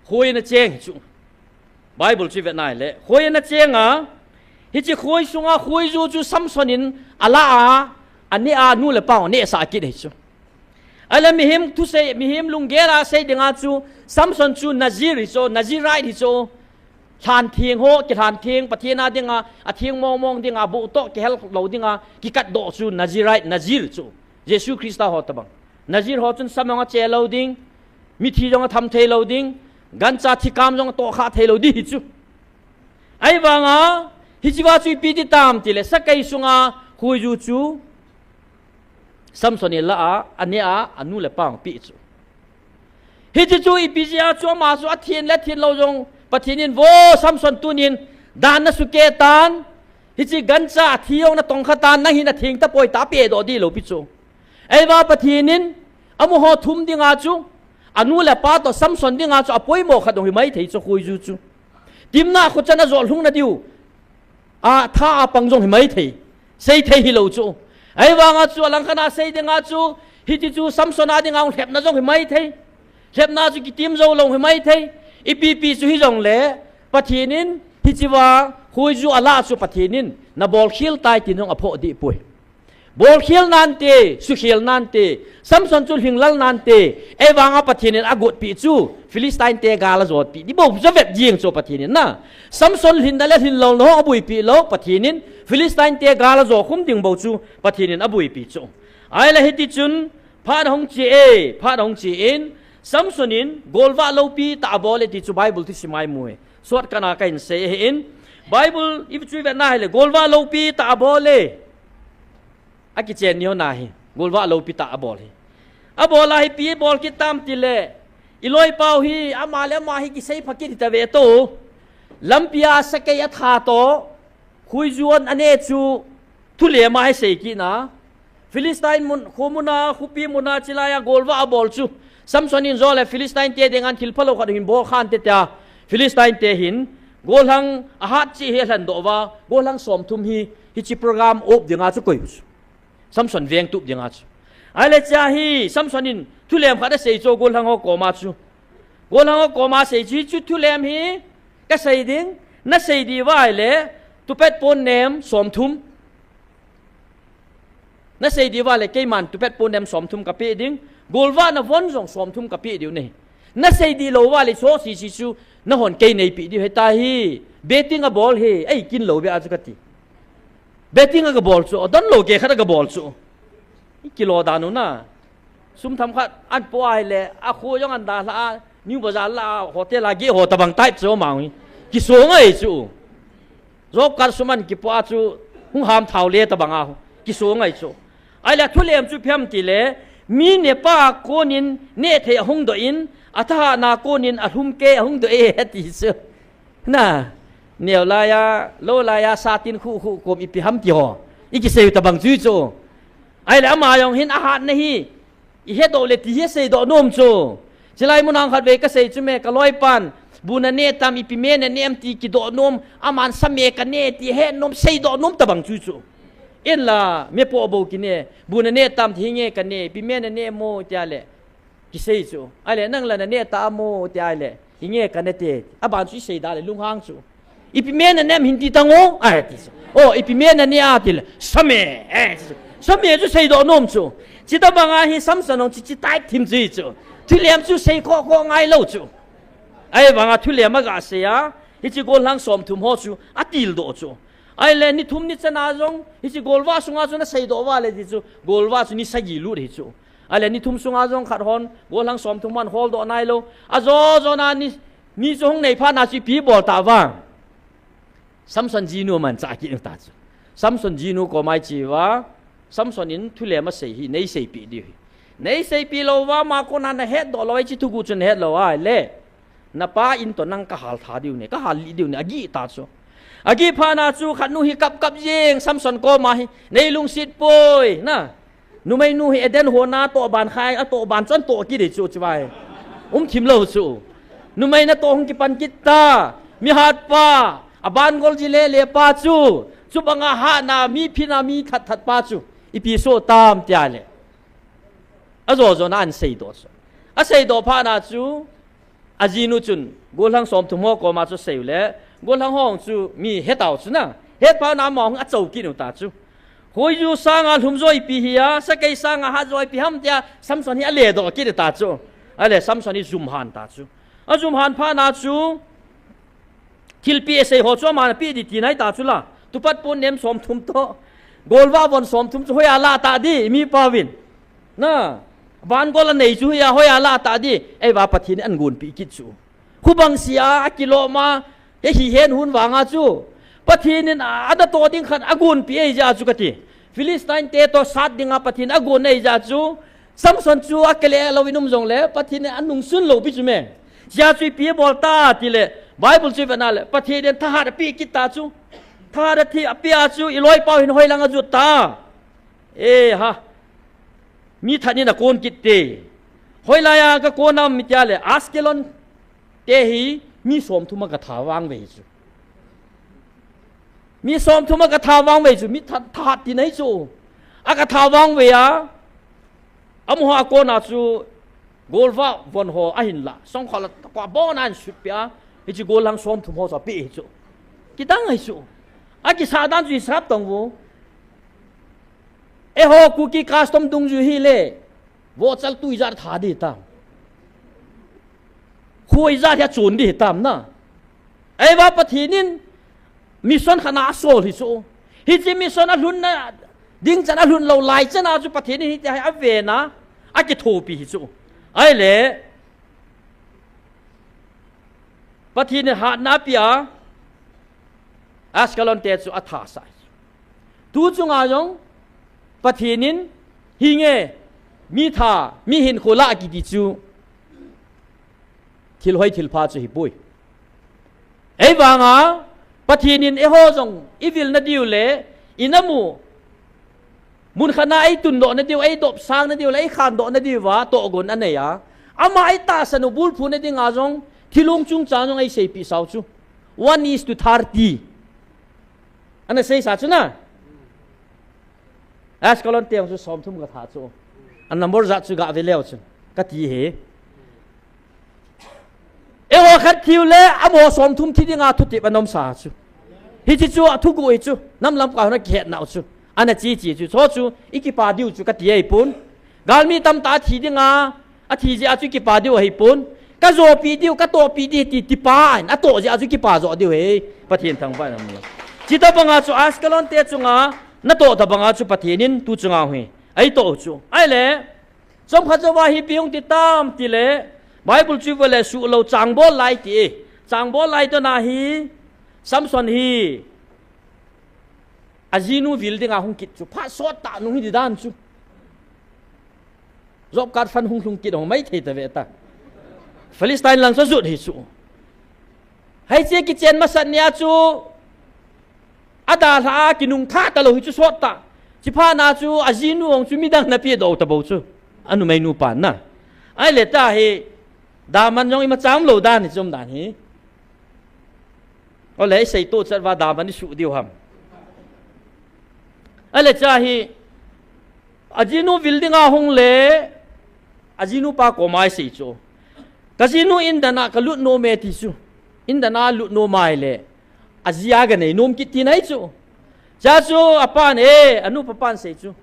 khoi ana cheng hi chu. Bible chu vetna ahile, khoi ana cheng a, hiche khoi sunga khoiju chu Samson in ala a, aneh a, anu le apa hung anehsah kit ahi chu. Ahile mihem thusei, mihem lunggel a sei dinga chu, Samson chu Nazir hi chu, Nazirite hi chu. Lhan theng ho, kilhan theng, Pathen a dinga, atheng mong mong dinga, boh toh kihel lou dinga, kikatdoh chu Nazirite, Nazir chu. Jesu Christa ho tobang. Nazir ho chun sam jong ache lou ding, mithi jong atham thei lou ding, gancha thikam jong atohkhah thei lou ding hi chu. Ahivanga, hichea chu ipi ti tam tile, sakei sunga khuiju chu Samson in alah a, aneh a, anu le apa ahung pe chu. Hiche chu ipi jeh a chu ama chu athin le thin lou jong, Pathen in, vo Samson, tunin dan nasukeh tan, hiche gancha athi jong natongkha tan, nang hin atheng tapoi tia apehdoh dih lou pi chu. Ahivang Pathen in, amaho thum dinga chu, anu le apa toh Samson dinga chu apoimo khat jong hi maithei chu khuiju chu. Timna khochan a jot lhung nadiu, atha a pang jong hi maithei. Seithei hilou chu. Ahivanga chu alangkhat a sei dinga chu, hiti chu Samson a dinga hung lhepna jong hi maithei. Lhepna chu kitim jou lou hi maithei. Ipi pi chu hijongle, Pathen in, hichea khuiju alah chu Pathen in, nabolkhel tai tin jong aphoh dih poi. Bolkhel nante, sukhel nante, Samson chu lhinglel nante, ahivanga Pathen in agotpi chu, Philistine te gal ajotpi dih bou chu avet jing chu Pathen in na. Samson lhinna le lhinlelna ho abuipi lou, Pathen in Philistine te gal ajokhum ding bou chu Pathen in abuipi chu. Ahile hiti chun, phat ahung che e, phat ahung che in, Samson in golvah loupi tah abol e ti chu Bible thusim a imu e. Shortcut a kahin sei ahin, Bible i chu ivet na hile, golvah loupi tah abol e. Akichen ni ho na hi, golvah loupi tah abol hi. Abol a hi ipi bol kit tam tile, iloipau hi, ama le ama hi kisei pha kit hita ve to. Lampia sakei atha toh, khuiju aneh chu, thulem a hi sei kit na. Philistine mun, khomun a, khopi mun a, chulai a golvah abol chu. Samson in jole Philistine te dinga thil phalou khat hin bol khante tia. Philistine te hin, gollhang ahat cheh hi alhendoh uva, gollhang somthum hi, hiche program up dinga chu akoi u chu. Samson veng tup dinga chu. Ahile chea hi, Samson in thulem khat asei chu gollhang ho koma chu. Gollhang ho koma asei chu, chu thulem hi, kasei ding, nasei diu ahile, tupet pon nem somthum. Nasei diu ahile, keiman tupet pon nem somthum kapeh ding, golvah navon jong somthum kapeh diu ahi. Nasei dih lou uva le, soh sisi chu, nahon kei neipeh diu ahi, tia hi, betting abol hi, eikin lou beh a chu kati. Betting a kabol chu, adon lou kei khat a kabol chu. Ikilo dan u na. Sum themkhat ahin po ahile, akhu jong ahin dalha a, New Bazaar lah a, hotel a geh ho tabang type chu ama hi. Kiso ngai chu. Job card sum ahin kipo a chu, hung ham thao le tabang a, kiso ngai chu. Ahile thulem chu ipi ham tile, mi nepa konin nehthei ahung doh in, athahatna konin alhumkei ahung doh e, ati chu. Na, neo laiya, lou laiya, satin khu khu kom ipi ham ti ho. Ikisei u tabang chu chu. Ahile ama jong hin ahatna hi, ihedoh le ti hi aseidoh nom chu. Chulai mun a khatvei kasei chu me, kaloipan, bu naneh tam, ipi me naneh am ti kidoh nom, aman sa me kaneh ti ahet nom, seidoh nom tabang chu chu. Inla, me po bou kineh, bu naneh tam ti hinge kaneh, ipi me naneh mo tia le. Kisei chu. Ahile, nang la naneh ta mo, tia ahile, hinge kaneh te. Aban chu isei da le, lunghang chu. Ipi me naneh am hin ti tang o, ati chu. O, ipi me naneh a tile, sa me, eh, ti chu. Sa me chu seidoh nom chu. Chutabang a hi Samson jong chuche type thim chu chu. Thulem chu sei khoh khoh ngai lou chu. Ahivang a thulem aga sei a, hiche gollhang somthum ho chu, atildoh chu. Ahile, ni thum ni chan a jong, hiche golvah sunga chu naseidoh uva le ti chu, golvah chu ni sagi lut hi chu. Ahile, ni thum sunga jong khat hon, gollhang somthum hon holdoh nailou. Ajo jo na ni, ni chu hung nei phat na chu ipi bol ta uva. Samson jinu aman cha kit ta chu. Samson jinu koma iche uva, Samson in thulem asei hi, neiseipeh diu ahi. Neiseipeh lou uva, ama kona nahetdoh lou, hiche thuguh chu nahet lou ahile. Napa in toh nang kahal tha diu ne, kahal lih diu ne, agih ta chu. Agih phat na chu khat nu hi kap kap jeng, Samson koma hi, nei lungset poi, na. Numei nu hi Eden hon a toh ban khai, atoh ban chu ahin toh kit ding chu chu vai. Um thim lou chu. Numei natoh hung kipan kit ta, mi hat pa, aban gol ji le le pa chu, chubang a hatna, mi phin a mi that that pa chu, ipi soh tam tia le. Ajo jo na ahin seidoh chu. Aseidoh phat na chu, ajinu chun, gollhang somthum ho koma chu asei u le, gollhang ho chu mi hetau chu na, het phat na ama hung achou kit u ta chu. Khuiju sanga lhum jo ipi hi a, sakei sanga hat jo ipi ham tia, Samson hi aledoh kit ta chu. Ahile, Samson hi jum han ta chu. Ajum han phat na chu, thilpeh asei ho chu aman apeh ding ti nai ta chu la. Tupet pon nem somthum toh. Golvah von somthum chu hoiya lah ta ding, mipa uvin. Na, van gol anei chu hoiya, hoiya lah ta ding. Eiva Pathen in ahin gonpeh kit chu. Khubang sia, akilom a, Hiche hi hen hun vanga chu Pathen in a, ana toh ding khat agonpi ahi jeh a chu kati. Philistine te toh sat dinga Pathen in agon ahi jeh a chu Samson chu akile lou in um jongle Pathen in anungsun lou pi chu me. Hiche a chu ipi abol ta tile Bible chu ivet na le Pathen in thahat apeh kit ta chu. Thahat athi apeh a chu iloipa hin hoilang ajot ta. E ha. Mi that in akon kit te. Hoilai a gakon am itia le Ashkelon te hi mi somthum a gatha vangvei chu. Mi somthum a gatha vangvei chu, mi tha, thahat tina hi chu. A gatha vangvei a, amaho a kona chu golvah von ho ahin la, songkhat la, kua bon a ahin sutpeh a, hiche gollhang somthum ho chu apeh hi chu. Kidang ahi chu. Akisah dan chu hisap tong vo. Eiho Kuki custom dungjui hile, vohchal tu ijat tha ding hitam. Kho ijat hi achon ding hitam na. Ahivang Pathen in mission khat ana asol hi chu. Hiche mission alhunna ding chan alhun lou lai chan a chu Pathen in hitia hi aven a, akithopi hi chu. Ahile, Pathen in hatna apeh a, Ashkelon te chu athasah. Tu chunga jong Pathen in hinge mi tha, mi hinkho lah kiti chu thil hoi thil pha chu ahipoi. Ahivanga Pathen in eiho jong ivilna diu le inamu mun khat na eitundoh na diu, eidopsang na diu le eikhandoh na diu va tohgon anei a. Ama eitahsan u bulphu na dinga jong thilong chungchang jong eiseipeh sau chu. One is to thirty. Ana seisa chu na. Ashkelon te jong chu somthum gatha chu. A number jat chu gave leu chun kati hi. Eiho khat thiu le amaho somthum thi dinga thutep ana umsa chu. Hiche chu athuguh hi chu. Nam lamkai hon akihetnau chu. Ana cheche chu. Chu chu ikipa diu chu kati ahipon. Galmi tamtah athi dinga, athi jeh a chu ikipa diu ahipon. Kajopi diu, katohpi ding ti, tipa in, atoh jeh a chu kipa jo diu ahi. Pathen thangvah in um. Chutobanga chu Ashkelon te chunga natoh tobanga chu Pathen in tu chunga hi eitoh chu. Ahile, chomkhat jouva hi ipi hung ti tam tile, Bible chu ivet le suhlou changbol lai ti e. Changbol lai tona hi, Samson hi ajinu vil dinga hung kit chu. Phat sottah nung hi di dan chu. Job card fund hung lhung kit hung maithei ta ve ta. Philistine lang chu ajot hi chu. Hiche kichen masat nia chu adalha a kinungtha talou hi chu sottah. Chuphat na chu ajinu jong chu midang ana pehdoh tabou chu. Anumeinu pan na. Ahile tua hi daman jong imacha umlou dan hi chu um dan hi. Ole, isei toh chat uva daman isuh diu ham. Ahile tua hi, ajinu vil dinga hung le, ajinu pa koma eisei chu. Kajinu indan a kalut nom e ti chu. Indan a lut nom ahile, aji a ganei nom kit tina ahi chu. Tua chu apan, e, anupa pan sei chu.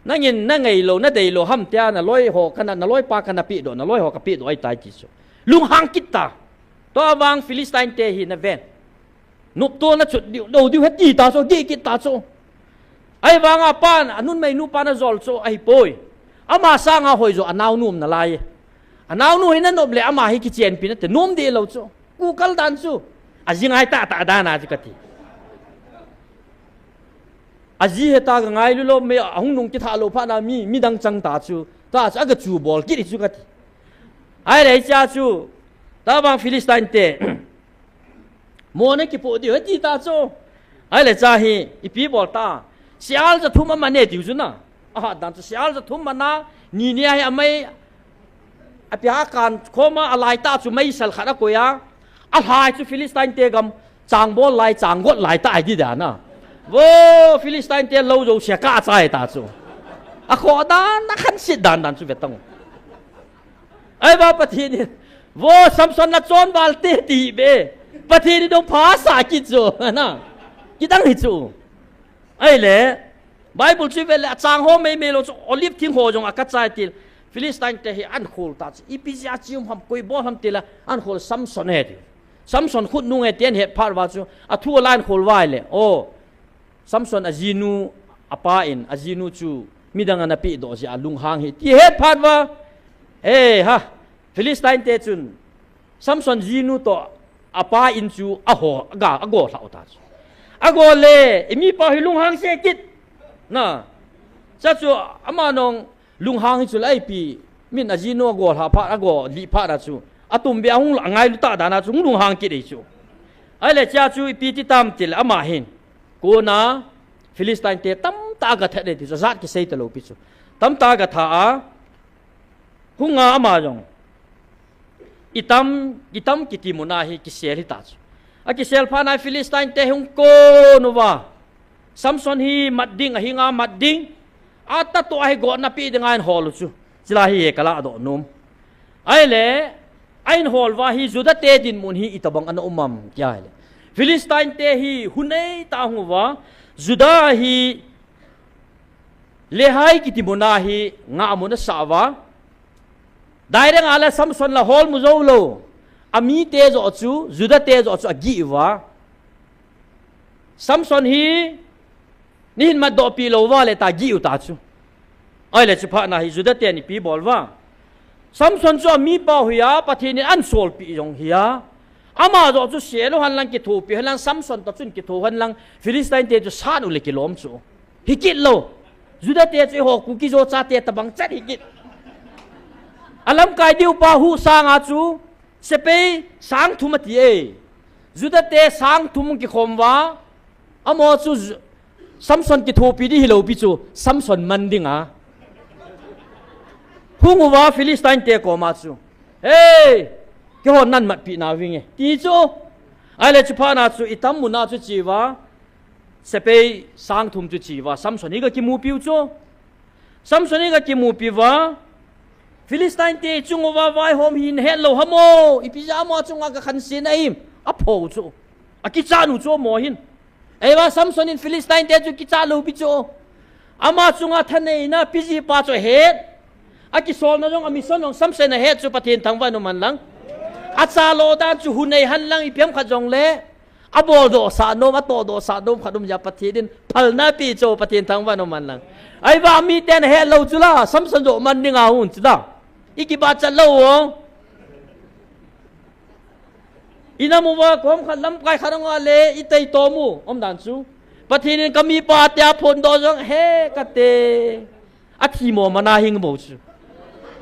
Nangin nangailou, nadeilou ham tia naloi ho kana, naloi pa kana pehdoh, naloi ho kapehdoh ahitai ti chu. Lunghang kit ta. Tua vang Philistine te hi naven. Noptona chot diu, lou diu ahi ti ta chu, geh kit ta chu. Ahivanga apan, anunmeinu pan ajol chu, ahipoi. Ama sanga hoijo, anaonu um nalai. Anaonu hi nanop le, ama hi kichenpi nate, nom deh lou chu. Kukal dan chu. Aji ngai tahtah dan a chu kati. Aji heta kangailu lou me, ahung nung kithah lou phat na mi, midang chang ta chu. Tua chu, agachu bol kit hi chu kati. Ahile hichea chu. Tua vang Philistine te. Mo nakipoh diu, hiti ta chu. Ahile tua hi, ipi bol ta. Sial ja thum aman e tiu chu na. Ahat dan chu sial ja thum aman a, ni nia hi amai, api a kan khoma alai tah chu meisel khat akoi a. Alhai chu Philistine te gam, changbol lai, changgot lai tah ahi di dan a. Vo, Philistine te lou jouse kah achai ta chu. Akhoh dan, akhanset dan dan chu ve tang. Ahivang Pathen in, vo Samson nachon val te ti be. Pathen in dong phasah kit chu. Na. Kidang hi chu. Ahile, Bible chu ivet le achang ho meimei lou chu olive thing ho jong akachai til. Philistine te hi ahinkhol ta chu. Ipi jeh a chi um ham koi bol ham tile ahinkhol Samson ahi ti. Samson khut nung ahi ti ahin het phat uva chu. Athu ahin khol uva ahile. O. Samson ajinu, apa in, ajinu chu midang ana pehdoh jeh a lunghang ahi ti het phat uva. E ha, Philistine te chun Samson jinu toh Apa in chu a ho, a ga, a go lhau ta chu. A go le, i mipa hi lunghang se kit. Na, cha chu ama nong lunghang hi chu lai pi, min a jinu a go lha pha, a go li pha na chu. A tum be a hung a ngailu ta dan a chu, hung lunghang kit ei chu. Ai le cha chu ipi ti tam ti le ama hin. Kona, Philistine te tamtah a ga that nei ti chu, a jat kisei ta lou pi chu. Tamtah a ga tha a, hunga ama jong. Etam, Etam kiti muna hi kisel hi ta chu. A kisel pha na Philistine te hung kon uva. Samson hi mat ding, a hinga mat ding. A ta to a hi gotna pi ding a hin hol u chu. Chila hi ka la doh nom. Ai le, a hin hol uva hi Juda te dinmun hi itabang ana um am tia hi le. Philistine te hi hun ei ta hung uva. Juda hi Lehi kiti muna hi nga muna sa uva. Direct a le Samson la hol mu jou lou. A mi te jo chu, Juda te jo chu a gih uva. Samson hi ni hin mat doh pi lou uva le ta gih u ta chu. Ai le chu pha na hi Juda te ni pi bol uva. Samson chu a mipa u hi a, Pathen in an sol pi jong hi a. Ama jo chu sel u hen lang kithopi hen lang Samson to chun kitho hen lang Philistine te chu san u le kilom chu. Hi kit lou. Juda te chu eiho Kuki-Zo chate tabang chat hi kit. A lamkai diu pa hu sanga chu sepai sang thum a ti e. Juda te sang thum kikhom uva. Amaho chu Ju-, Samson kithopi di hilou pi chu Samson man ding a. Hung uva Philistine te koma chu. Hei! Keiho nan matpi na vinge. Ti chu. Ai le chu pha na chu Etam muna chu chi uva. Sepai sang thum chu chi uva, Samson hi ka kimupi u chu. Samson hi ka kimupi uva. Philistine te chung uva vaihom hi na het lou ham o. Ipi jeh a amaho chunga ka khanse na him. A pho u chu. A kichat u chu amaho hin. Ei va Samson in Philistine te chu kichat lou pi chu. Ama chunga thaneina pi ji pa chu het. A kisolna jong a mission jong Samson a het chu Pathen thangvah in um hen lang. A cha lo dan chu hun ei hen lang ipi ham khat jong le. A bol doh sah nom, a toh doh sah nom khat um jeh a Pathen in phalna pi chu Pathen thangvah in um hen lang. Ai va mi ten a het lou chu la, Samson jo man ding a hun chu la. I kibachat lou o. I nam uva kom khat lamkai khat anga le i tei tom u, um dan chu. Pathen in ka mipa tia phondoh jong he ka te. A thi mo mana hing bou chu.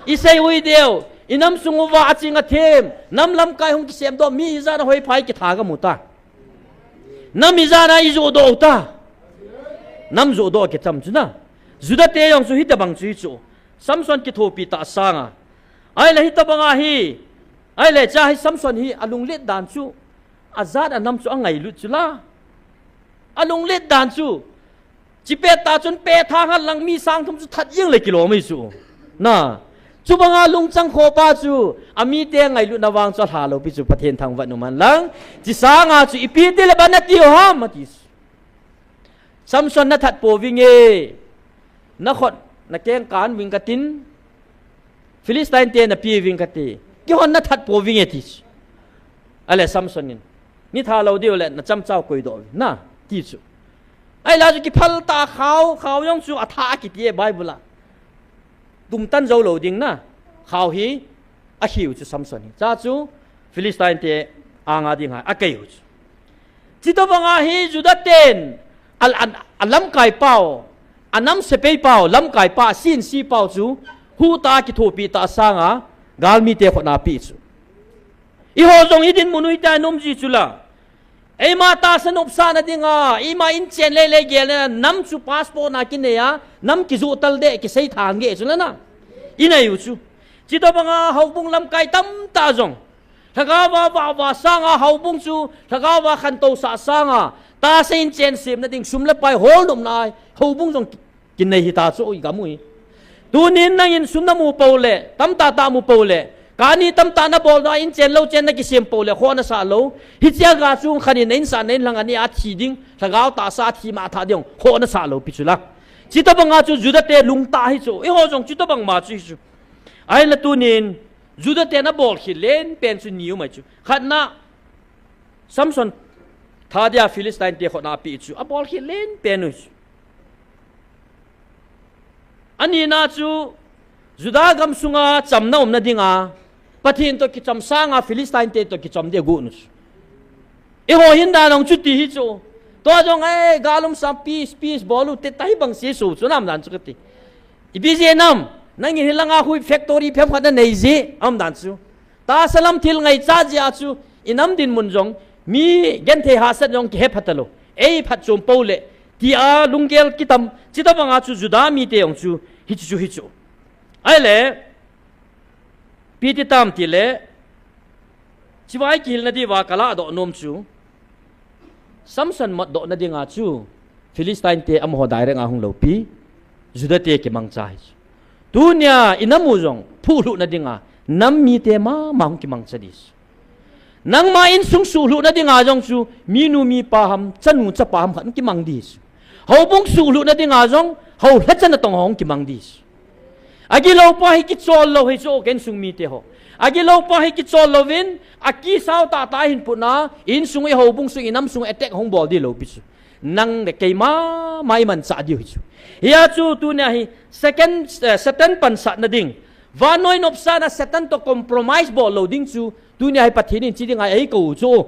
I sei ui deu, i nam sung uva a ching a them, nam lamkai hung kisem doh, mi ijat a hoi phai kitha ka mu ta. Nam ijat a i jo doh u ta. Nam jo doh kitam chu na. Juda te jong chu hitabang chu hi chu. Samson kithopi ta sanga. Ai le hitabang a hi. Ai le cha hi Samson hi a lunglet dan chu. A jat a nam chu a ngailut chu la. A lunglet dan chu. Chi pet ta chun pet thang hen lang mi sang thum chu that jeng le kilom ei chu. Na. Chubanga lungchang kho pa chu. A mi te ngailutna vang chu a lha lou pi chu Pathen thangvah in um hen lang. Chi sanga chu ipi ti le ban na ti u ham a ti chu. Samson na that po vinge. Na khut na keng kan ving ka tin. Philistine te na pi ving ka ti. Keihon na that po vinge ti chu. A le Samson in. Ni tha lou diu le na chamchau koi doh vin. Na ti chu. Ai la chu kiphal ta khao, khao jong chu a tha a kiti e Bible a. Tum tan jou lou ding na. Khao hi a hiu chu Samson hi. Cha chu Philistine te anga ding a, a kei u chu. Chutobang a hi Juda ten a, a, a lamkai pau, a nam sepai pau, lamkai pa, sin si pau chu, hu ta kithopi ta sanga, galmi te khut na pi chu. Eiho jong hi dinmun u hi ta nom ji chu la. Eima tahsa nopsahna dinga, eima inchen lele gelna, nam chu passport na kinei a, nam kijoh tal de, kisei thang ge chu la na. I nei u chu. Chutobang a houbung lamkai tamtah jong. Lhagao va, va, va sanga houbung chu, lhagao va khantou sah sanga, tahsa inchen semna ding sum le pai hol nopna a, houbung jong ki, kinei hi ta chu i gam u hi. Tunin nangin sum na mu pou le, tamtah tah mu pou le, kani tamtah na bol na inchen lou chen na kisem pou le, khoh na sah lou. Hichea ga chu khanin na insah na inlhang a ni a thi ding, lhagao tahsa a thi ma tha ding, khoh na sah lou pi chu la. Chutobang a chu Juda te lungtah hi chu, eiho jong chutobang ma chu hi chu. Ahin la tunin, Juda ten a bolkhel len pen chu ni um ahi chu. Khatna, Samson tha dia Philistine te khut na pi chu. A bolkhel len pen u chu. Anina chu, Juda gam sunga chamna umna dinga, Pathen to kicham sanga Philistine te to kicham dia gu nu chu. Eiho hin dan ong chu ti hi chu. Tua jong ai, gal um sam, peace, peace, bol u te, tahi bang si su chu nam dan chu kati. Ipi jeh nam, nangin hilanga hui factory phem khat nanei ji, am dan chu. Tahsa lam thil ngaicha jeh a chu, inam dinmun jong, mi genthei hahsat jong kihe phat talou. Ei phatchom pou le, tia lunggel kitam, chutobanga chu Juda mite jong chu, hichu chu hichu. Ahile, ipi ti tam tile, chua i kihilna diuva kaladoh nom chu, Samson matdohna dinga chu, Philistine te amaho direct a hung loupi, Juda te kimangcha hi chu. Tunia inam u jong, phuhlhuhna dinga, nam mite mama hung kimangcha di chu. Nangma insung suhlhuhna dinga jong chu, minu mipa ham, chanu chapa ham khat hung kimang di chu. Houbung suhlhuhna dinga jong, hou lhacha natong hung kimang di chu. Agilou pa hi kichol lou hi chu, insung mite ho. Agilou pa hi kichol louvin, akisao tahtah hin putna, insung i houbung sung inam sung attack hung bol di loupi chu. Nang le kei mama imanchah diu hi chu. Hia chu tunia hi second, eh, Satan pansatna ding. Vannoi nopsahna Satan toh compromise bol lou ding chu. Tunia hi Pathen in chi dinga eikou chu.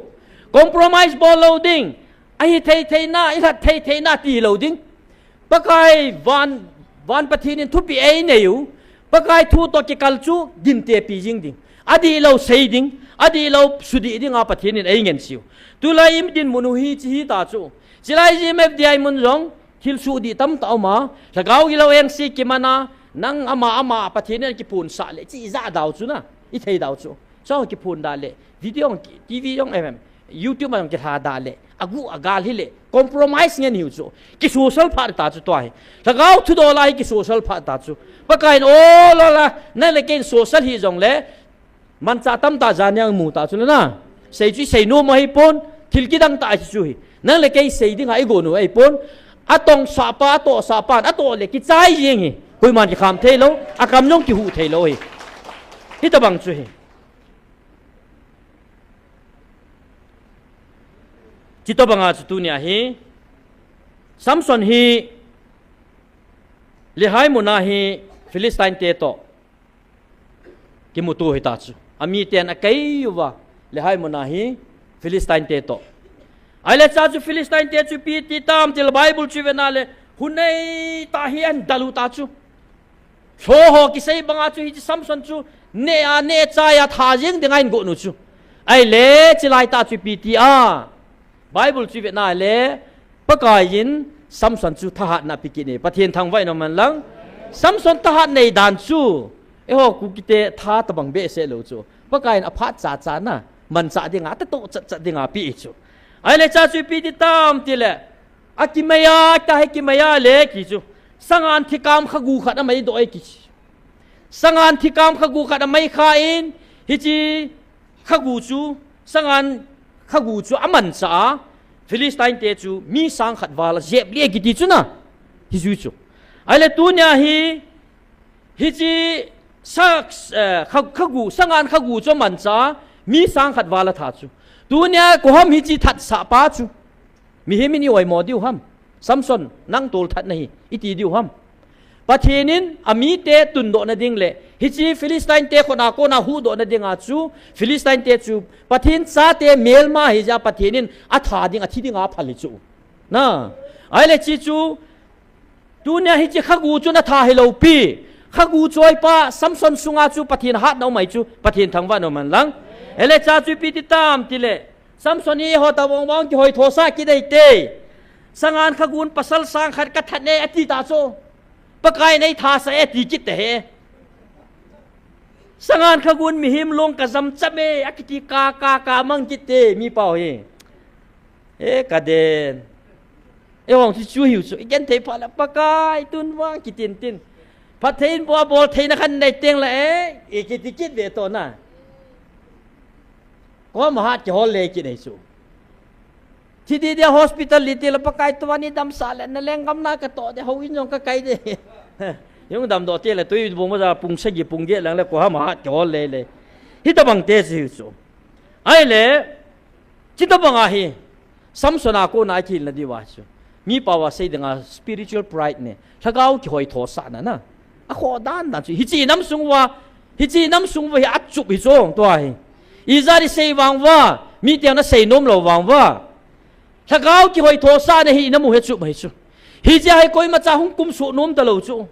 Compromise bol lou ding. Ahi thei theina, ilhat thei theina ti lou ding. Pakai van, van Pathen in thupeh einei u. Pakai thu toh kikal chu ginte pi jing ding. Adihlou sei ding, adihlou sudih dinga Pathen in eingensei u. Tulai i dinmun u hichi hita chu. Chilai GMFDI mun jong, thil sudih tamtah uma, lhagao gilou engse kimana, nang ama ama Pathen in kiphonsah le, chi ja dau chu na, i thei dau chu. Chua kiphon da le, video jong ki, TV jong, em, em, YouTube jong kilha da le, agu agal hile, compromise ngen hiu chu. Kisosal phat ta chu tua hi. Lhagao thudol a hi kisosal phat ta chu. Pakai in, o la la, nang le kei in sosal hi jongle, manchah tamtah janiang mu ta chu le na. Sei chu i sei nom ahipon, thil kidang tah chu hi. Nang le kei sei dinga i gon u ahipon. Atongsah pa, atohsah pan, atoh le kichai jeng hi. Koiman kikham theilou, akam jong kihuh theilou hi. Hitobang chu hi. Chutobanga chu tunia hi, Samson hi, Lehi muna hi, Philistine te toh kimuto hita chu. Amiten akei uva, Lehi muna hi, Philistine te toh. Ahile chua chu Philistine te chu ipi ti tam tile Bible chu vena le, hun neitah hi ahin dal u ta chu. Lhoho kisei banga chu hiche Samson chu neh a neh chai a tha jeng dinga ahin gon u chu. Ahile chilai tah chu ipi ti a, Bible chu vena le, Pakai in Samson chu thahatna pe kit e, Pathen thangvah in um hen lang. Samson thahat nei dan chu, eiho Kuki te tha tobang behseh lou chu. Pakai in aphat chacha na, manchah dinga, atatoh chatchat dinga ape chu. Ahile chua chu ipi ti tam tile, akimai a, ta hi kimai a le ki chu. Sangan thikam khagu khat amai doh e ki chu. Sangan thikam khagu khat amai kha in, hiche khagu chu, sangan khagu chu amanchah a, Philistine te chu mi sang khat val ajep lih e kiti chu na. Hichu chu. Ahile tunia hi, hiche sa, eh, kha, khagu, sangan khagu chu amanchah a, mi sang khat val atha chu. Tunia koiham hiche thatsah pa chu. Mihem in i oimo diu ham. Samson, nang tolthat nahi, i ti diu ham. Pathen in amite tundoh na ding le, hiche Philistine te khut a kona huhdoh na dinga chu, Philistine te chu, Pathen chate melma hijeh a Pathen in atha ding, athi dinga aphal hi chu. Na, ahile hiche chu, tunia hiche khagu chu natha hilou pi. Khagu choi pa, Samson sunga chu Pathen hatna um ahi chu, Pathen thangvah in um hen lang. Ahile chua chu ipi ti tam tile, Samson hi eiho tobang bang kihoi thosah kit e te. Sangan khagun pasal sang khat kathat e ati ta chu. Pakai in eithasah e ati kit ta he. Sangan khagun mihem long kajam cham e akiti ka, ka, ka mang kit te mipa ho hi. E kaden. Eiho chu chu hiu chu. I genthei phat le Pakai tun vang kitin tin. Phatthei in bol, bol theina khat nei teng le e, i kiti kit ve to na. Koiham hat kihol le kit nei chu. Thi di dia hospital li ti le Pakai tuan i damsah le na lenggam na katoh de houin jong kakai de. Hung damdoh ti le tui bung ma ja pung sagi pung get lang le koiham hat kihol le le. Hitobang te chu hiu chu. Ahile, chutobang ahi. Samson a kona akihilna diuva chu. Mipa uva sei dinga spiritual pride ne. Lhagao kihoi thosahna na. Akhoh dan dan chu. Hiche inam sung uva. Hiche inam sung uva hi achup hi chu tua hi. Ijat isei vang uva. Mite ana seinom lou vang uva, lhagao kihoithosah nahi namu hechup mai chu. Hiche hi koimacha hung kumsuh nom talou chu.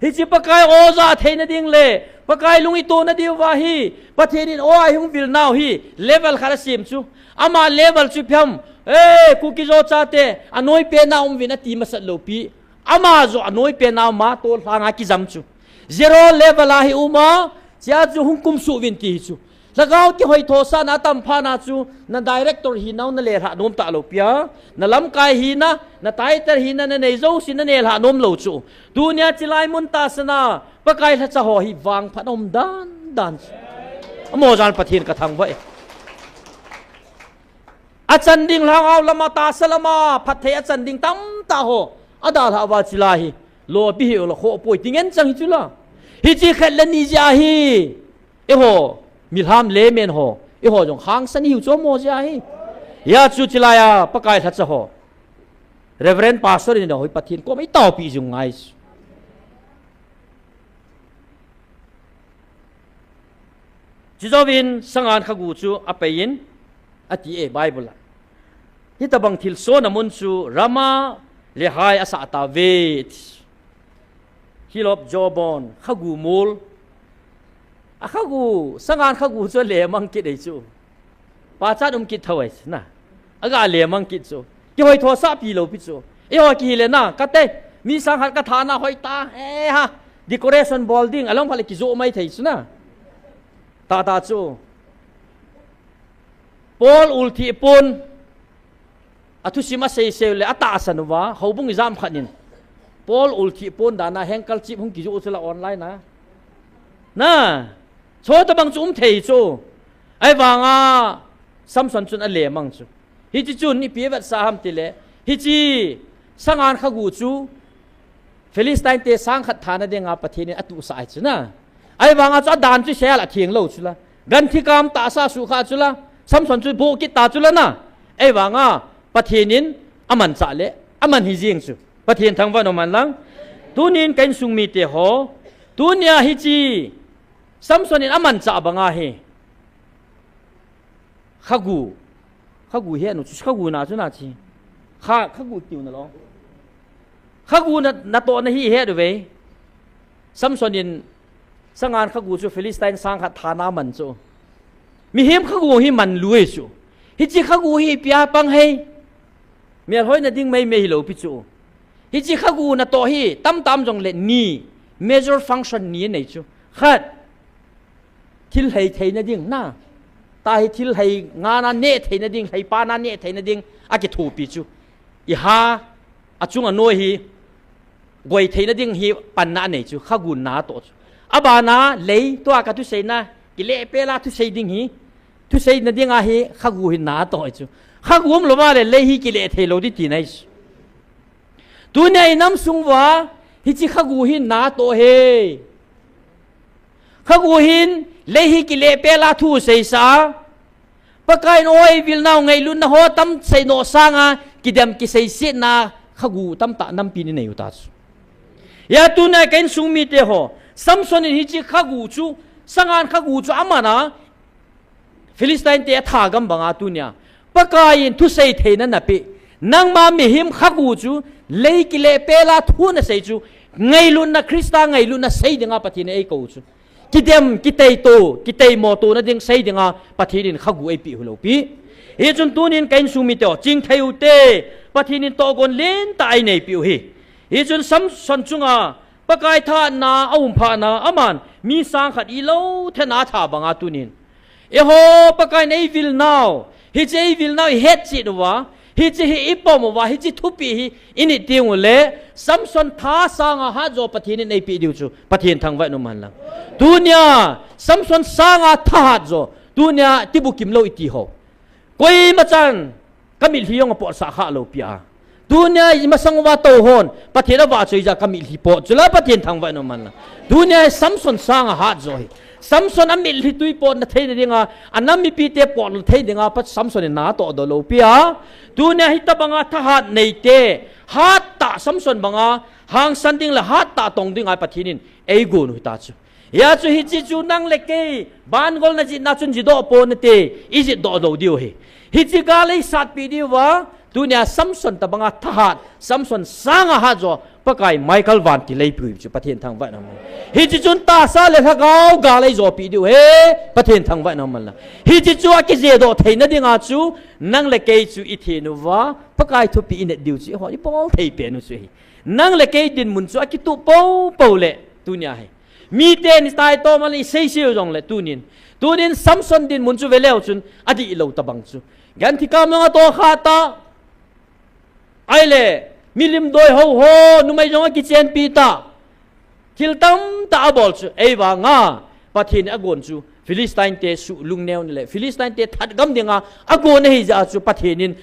Hiche Pakai oja theina ding le Pakai lung itona diuva hi Pathen in o a hung vilnau hi level khat asem chu. Ama level chu phiam, eh, Kuki-Zo chate anoi pena umvin ati masat lou pi. Ama joh anoi pena uma tol lhanga kijam chu. Zero level a hi uma, chia chu hung kumsuh vin ti hi chu. Lhagao kihoithosahna tamphatna chu, na director hinau na lelhah nom talou pia, na lamkai hina, na title hina, na nei jouse na nelhah nom lou chu. Tunia chilai mun tahsana Pakai lhacha ho hi vangphat um dan dan chu. Amaho jan Pathen kathangvah e. Achan ding lhangau lama, tahsa lama phatthei achan ding tamtah ho adalhah uva chilai hi lopi hi ola khoh poi ti ngen chang hi chula. Hiche khat le ni jeh hi eiho, milham le men ho, eiho jong hangsan ihiu chu mo jeh hi. Hia chu chilai a Pakai lhacha ho, Reverend Pastor in ho hi Pathen koma itaopi jing ngai chu. Chujouvin sangan khagu chu apeiyin, ati e Bible a. Hitobang thilsohna mun chu Rama Lehi asah tauve ti. Hiloh Jabon khagu mol. Akhagu, sangan khagu chu alemang kit e chu. Pachat um kit thou e na. Aga lemang kit chu. Kihoithosah pi lou pi chu. Eiho kihile na, kate, mi sang khat kathana hoitah e ha. Decoration bol ding, along khat le kijoh mai thei chu na. Tahtah chu. Paul ulthih pon, athusim aseisei u le atahsan uva, houbung ijam khat in Paul ulthih pon dan a handkerchief hung kijoh u chu la online a. Na, chutobang chu um thei chu. Ahivanga Samson chun alemang chu. Hiche chun ipi avetsah ham tile, hiche sangan khagu chu Philistine te sang khat thana dinga Pathen in atuhsah ahi chu na. Ahivanga chu adan chu sel atheng lou chu la. Ganthi kam tahsa sukha chu la. Samson chu boh kit ta chu la na. Ahivanga Pathen in amanchah le aman hi jing chu. Pathen thangvah in um hen lang. Tunin ka insung mite ho, tunia hiche Samson in amanchah banga hi khagu, khagu hi anu chu, khagu na chu na chi. Kha, khagu tiu na lo. Khagu na, natohna hi het uve. Samson in sangan khagu chu Philistine sang khat thana man chu. Mihem khagu hi man lui chu. Hiche khagu hi ipi a pang hei. Melhoina ding meimei hilou pi chu. Hiche khagu natoh hi tamtam jongle ni, major function ni anei chu. Khat, thil hei theina ding na. Tah hi thil hei ngana neh theina ding, hei pana neh theina ding akithopi chu. Iha, achung anoi hi goi theina ding hi panna anei chu, khagu natoh chu. Abana lei, tua kathusei na, kile pela thusei ding hi, thuseina dinga hi khagu hi natoh chu. Khagu umlou vale lei hi kile thei lou ding tina ahi chu. Tunia inam sung uva hiche khagu hi natoh e. Khagu hin lei hi kile pela thu seisah a, Pakai in o a eivilnau ngailutna ho tam seinoh sanga kidem kiseisetna khagu tamtah nampi in inei u ta chu. Hia tunia ka insung mite ho, Samson in hiche khagu chu, sangan khagu chu aman a, Philistine te athagam banga tunia Pakai in thusei theina napeh. Nangma mihem khagu chu lei kile pela thu nasei chu, ngailutna, Christa ngailutna sei dinga Pathen in eikou chu. Kidem, kiteito, kiteimo tona ding sei dinga Pathen in khagu eipeh u lou pi. Hichun tunin ka insung mite ho, chingthei u te, Pathen in tohgon lentah einei peh u hi. Hichun Samson chunga Pakai thahatna aumphatna, aman mi sang khat ilou thena atha banga tunin, eiho, Pakai in eivilnau, hiche eivilnau ihetchet uva, hiche hi ipom uva, hiche thupeh hi init teng ule, Samson tha sanga hatjo Pathen in eipeh diu chu, Pathen thangvah in um hen lang. Tunia Samson sanga thahat jo, tunia tibukim lou iti ho, koima chan kamitlhi jong apotsah khalou pi a. Tunia imasang uva tou hon Pathen avahchoi jeh a kamitlhi pot chu la, Pathen thangvah in um hen lang. Tunia Samson sanga hatjo hi, Samson amitlhi twi potna theina dinga, anam mipite potna thei dinga Samson in natoh doh lou pi a. Tunia hitobanga thahat neite, hattah Samson banga hangsan ding le hattah tong dinga Pathen in eigon u hita chu. Hia chu hiche chu nang le kei, bangol na jihna chun jihdoh ponate, ijihdoh lou diu ahi. Hiche gal eisatpi diu va, tunia Samson tabanga thahat, Samson sanga hatjo, Pakai Michael vantil eipui chu Pathen thangvah in um hen. Hiche chun tahsa le lhagao gal eijopi diu ahi, Pathen thangvah in um hen lang. Hiche chu akijedoh theina dinga chu, nang le kei chu ithen uva, Pakai thupeh inei diu chu, eiho ibol thei pen u chu ahi. Nang le kei dinmun chu akituh poupou le, tunia hi. Miten itai toman iseisei u jongle tunin. Tunin Samson dinmun chu veleu chun adihlou tabang chu. Genthei kam jong atohkha ta. Ahile, milim doi ho ho, numei jong akichenpi ta. Thil tamtah abol chu, eivanga, Pathen in agon chu, Philistine te suh lungneo nale, Philistine te thatgam dinga, agon ahi jeh a chu Pathen in,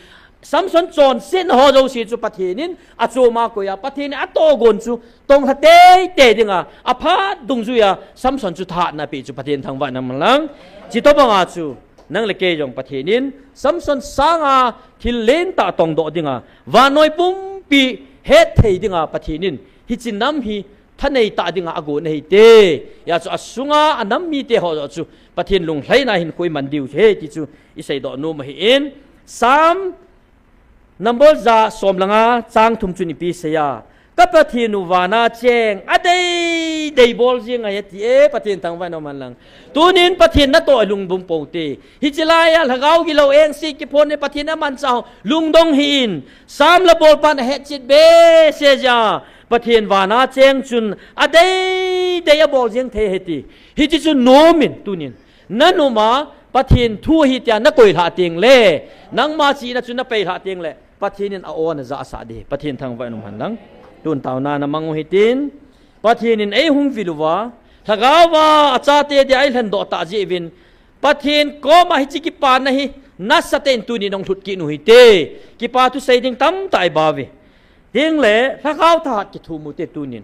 Samson chonsetna ho jouse chu Pathen in, achoma koiya, Pathen in atohgon chu, tonglha teitei dinga, aphat dungjuiya, Samson chu thahatna apeh chu Pathen thangvah in um hen lang. Chutobanga chu, nang le kei jong Pathen in, Samson sanga thil lentah tongdoh dinga, vannoi pumpi hetthei dinga Pathen in, hiche nam hi thanei tah dinga agon ahite. Hia chu asunga anam mite ho joh chu Pathen lunglhaina hinkho iman diu ahi ti chu iseidoh nom ahin. Psalm number ja som le nga chang thum chun ipi asei a. Ka Pathen u vana cheng, adeidei bol jeng ahi ati e, Pathen thangvah in um hen lang. Tunin Pathen natoh lungdong pou hite. Hiche laiya lhagao gilou engse kiphon le Pathen amanchah ho lungdong hih in. Psalm la bolpan ahetchet behseh jeh a, Pathen vana cheng chun adeidei abol jeng thei ahi ti. Hiche chu nomin tunin. Nanuma Pathen thu ahi tia nakoilhah tengle, nangma chihna chu napeilhah tengle, Pathen in a-o najahsah ding, Pathen thangvah in um hen lang. Tun taona namang u hitin, Pathen in eihung vil uva, lhagaova achate dia eilhendoh tah jeh uvin, Pathen koma hiche kipana hi, nasatah in tunin hung lhut kit u hite, kipa thusei ding tamtah ibol uve. Tengle, lhagao thahat kithum u hite tunin.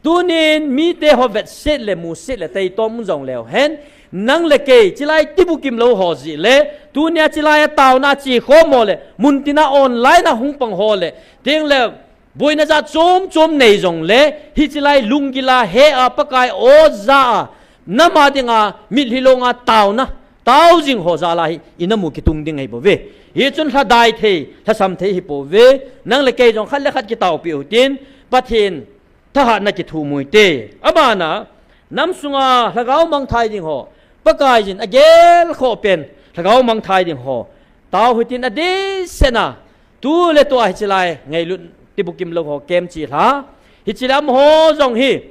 Tunin, mite ho vetset le, muset le, taitom u jongleu hen. Nang le kei, chulai tibukim lou ho jeh le. Tunia chulai a taona chekhom ho le. Muntina online a hung pang ho le. Tengle, boina jat chom chom nei jongle. Hiche lai lunggila hea Pakai o ja a. Nama dinga, mitlhi longa taona. Tao jing ho jal a hi, inamu kitung ding ahibouve. Hichun lhadai thei, lhasam thei ahibouve. Nang le kei jong khat le khat kitaopi u hitin, Pathen thahatna kithum u hite. Abana, nam sunga lhagao mangthai ding ho, Pakaiyin agelkhoh pen, lhagao mangthai ding ho. Tao u hitin adehsetna, tu le tu a hiche lai, ngailut tibukim lou ho, kem chilha. Hiche lai amaho jong hi,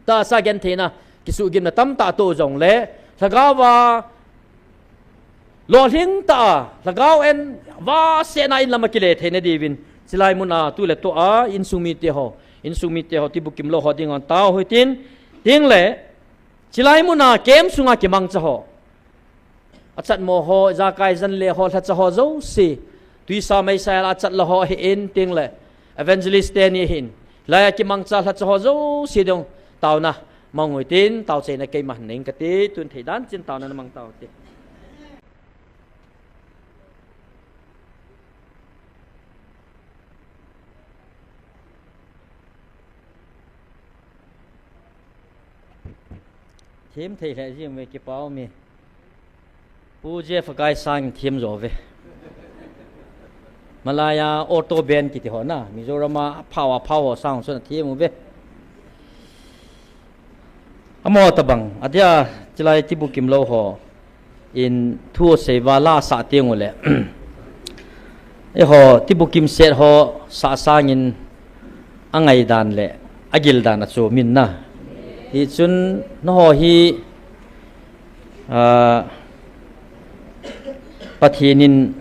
tahsa gentheina, kisuhgimna tamtah atoh jongle, lhagaova, lolhing tah a, lhagao en, vahsetna in lama kile theina diuvin, chulai muna, tu le tu a, insung mite ho, insung mite ho, tibukim lou ho dinga tao u hitin, tengle, chulai muna, kem sunga kimangcha ho. Achatmo ho, ijakai jan le ho, lhacha ho jouse. Tuisa meisa a achat lou ho ahin tengle. Evangelist teni ahin. Laiya kimangcha lhacha ho jouse ding taona mang u hitin, taochaina keiman neiing kate, tun theidan chin taona namang tau hite. Them thei lheh jing uve, kipa ume. Pu Jeff Kaisang them jo uve. Malaya auto band kiti ho na, Mizoram a aphao aphao ho sang chun athem uve. Amaho tabang, adia chulai tibukim lou ho. In thu asei uva la asah teng ule. Eiho, tibukim set ho sah sangin angaidan le agildan achom in na. Hichun nangho hi, ah, Pathen in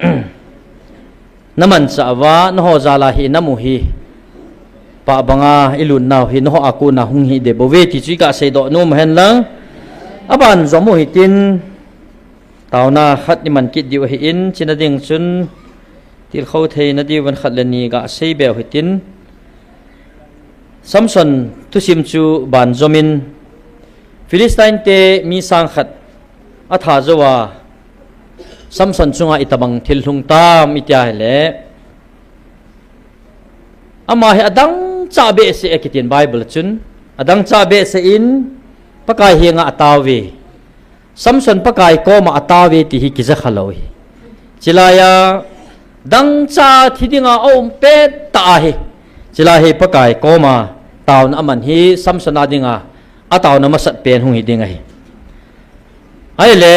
namanchah uva, nangho jal a hi namu hi. Pah banga ilut nau hi, nangho a kona hung hi deh bouve ti chu iga seidoh nom hen lang. Aban jom u hitin, Taona khat iman kit diu ahin, chuna ding chun, tilkhou theina diuvin khat le ni gasei beu hitin. Samson thusim chu banjomin, Philistine te mi sang khat atha jouva, Samson chunga itobang thil lhung tam itia ahile, ama hi adangchah behseh akitin Bible chun, adangchah behseh in, Pakai henga atao ve. Samson Pakai koma atao ve ti hi kijakha lou hi. Chilai a dangcha thi dinga aum pet ta ahi. Chilai hi Pakai koma taona aman hi Samson a dinga ataona masat pen hung hi ding ahi. Ahile